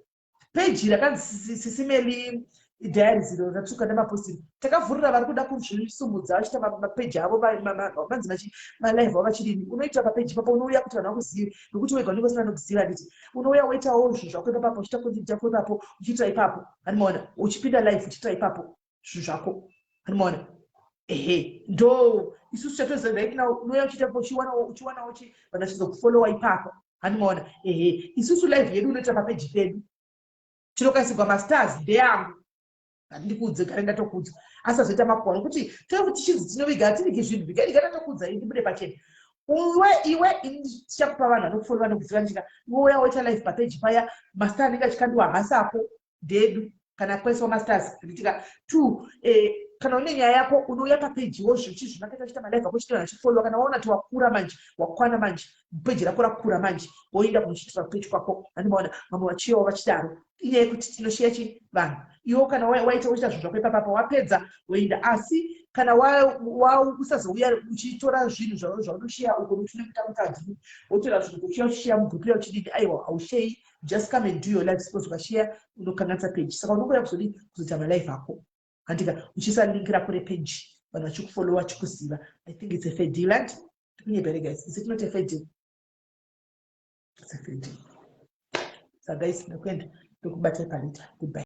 Peji rakanzi Sisi Melly Diaries iro ratsvuka nemapostiri, takavhurira vari kuda kuzvisumudza, vachiita mapeji avo, manzi malive avo vachidini. Unoita papeji ipapo, unouya kuti vanhu vakuzive, nokuti wega unenge usina nokuziva, handiti? Unouya woitawo zvinhu zvako ipapo, uchiita content yako ipapo, uchiita ipapo, handimaona? Uchipinda live, uchiita ipapo zvinhu zvako, handimaona? Ehe, ndo isusu chatoziva right now. Unouya uchiita uchiwanawo vanhu vachizokufollowa ipapo, handimaona? Ehe, isusu live yedu unoita papeji pedu, tinokaisirwa mastars ndeyangu, handikuudze, gare ndatokudza, asazoita makuhwa, nokuti tokuti tichinzi tinoviga, hativigi zvinhu. Vigai, ndatokudza, ndibude pachena. Iwe, iwe, tichakupa vanhu vanokufollowa nokuziva ndika iwe uya woita live papeji paya, mastar anenge achikandiwa hasi ako ndedu kana kwaiswa mastars, handitika? Two, kana une nyaya yako, unouya papeji wozvichizvimakaita, uchiita malive ako, uchiita achifollowa. Kana waona kuti wakura manje, wakwana manje, peji rako rakura manje, woenda kunochiitira peji kwako, handimaona? Vamwe vachiyawo vachidaro. Inyaya yekuti tinoshiya chi vanhu. Iwo kana waita uchiita zvinhu zvako ipapapa, wapedza, woenda. Asi kana usazouya uchitora zvinhu zvaunoshiya uko, nokuti unenge utamutadzi, wotora zvinhu uchiya uchishiya mugrupu ya uchidini. Aiwa, hausheyi. Just come and do your live, because ukashiya unokanganisa page. Saka unongouya kuzodii? Kuzoita malive ako, handika? Uchiisa link rako repeji, vanhu vachikufollowa, vachikuziva. I think it's a fair deal, and ndikunyepere, guys, is it not a fair deal? It's a fair deal. So guys, ndakuenda, ndokubata palater. Goodbye.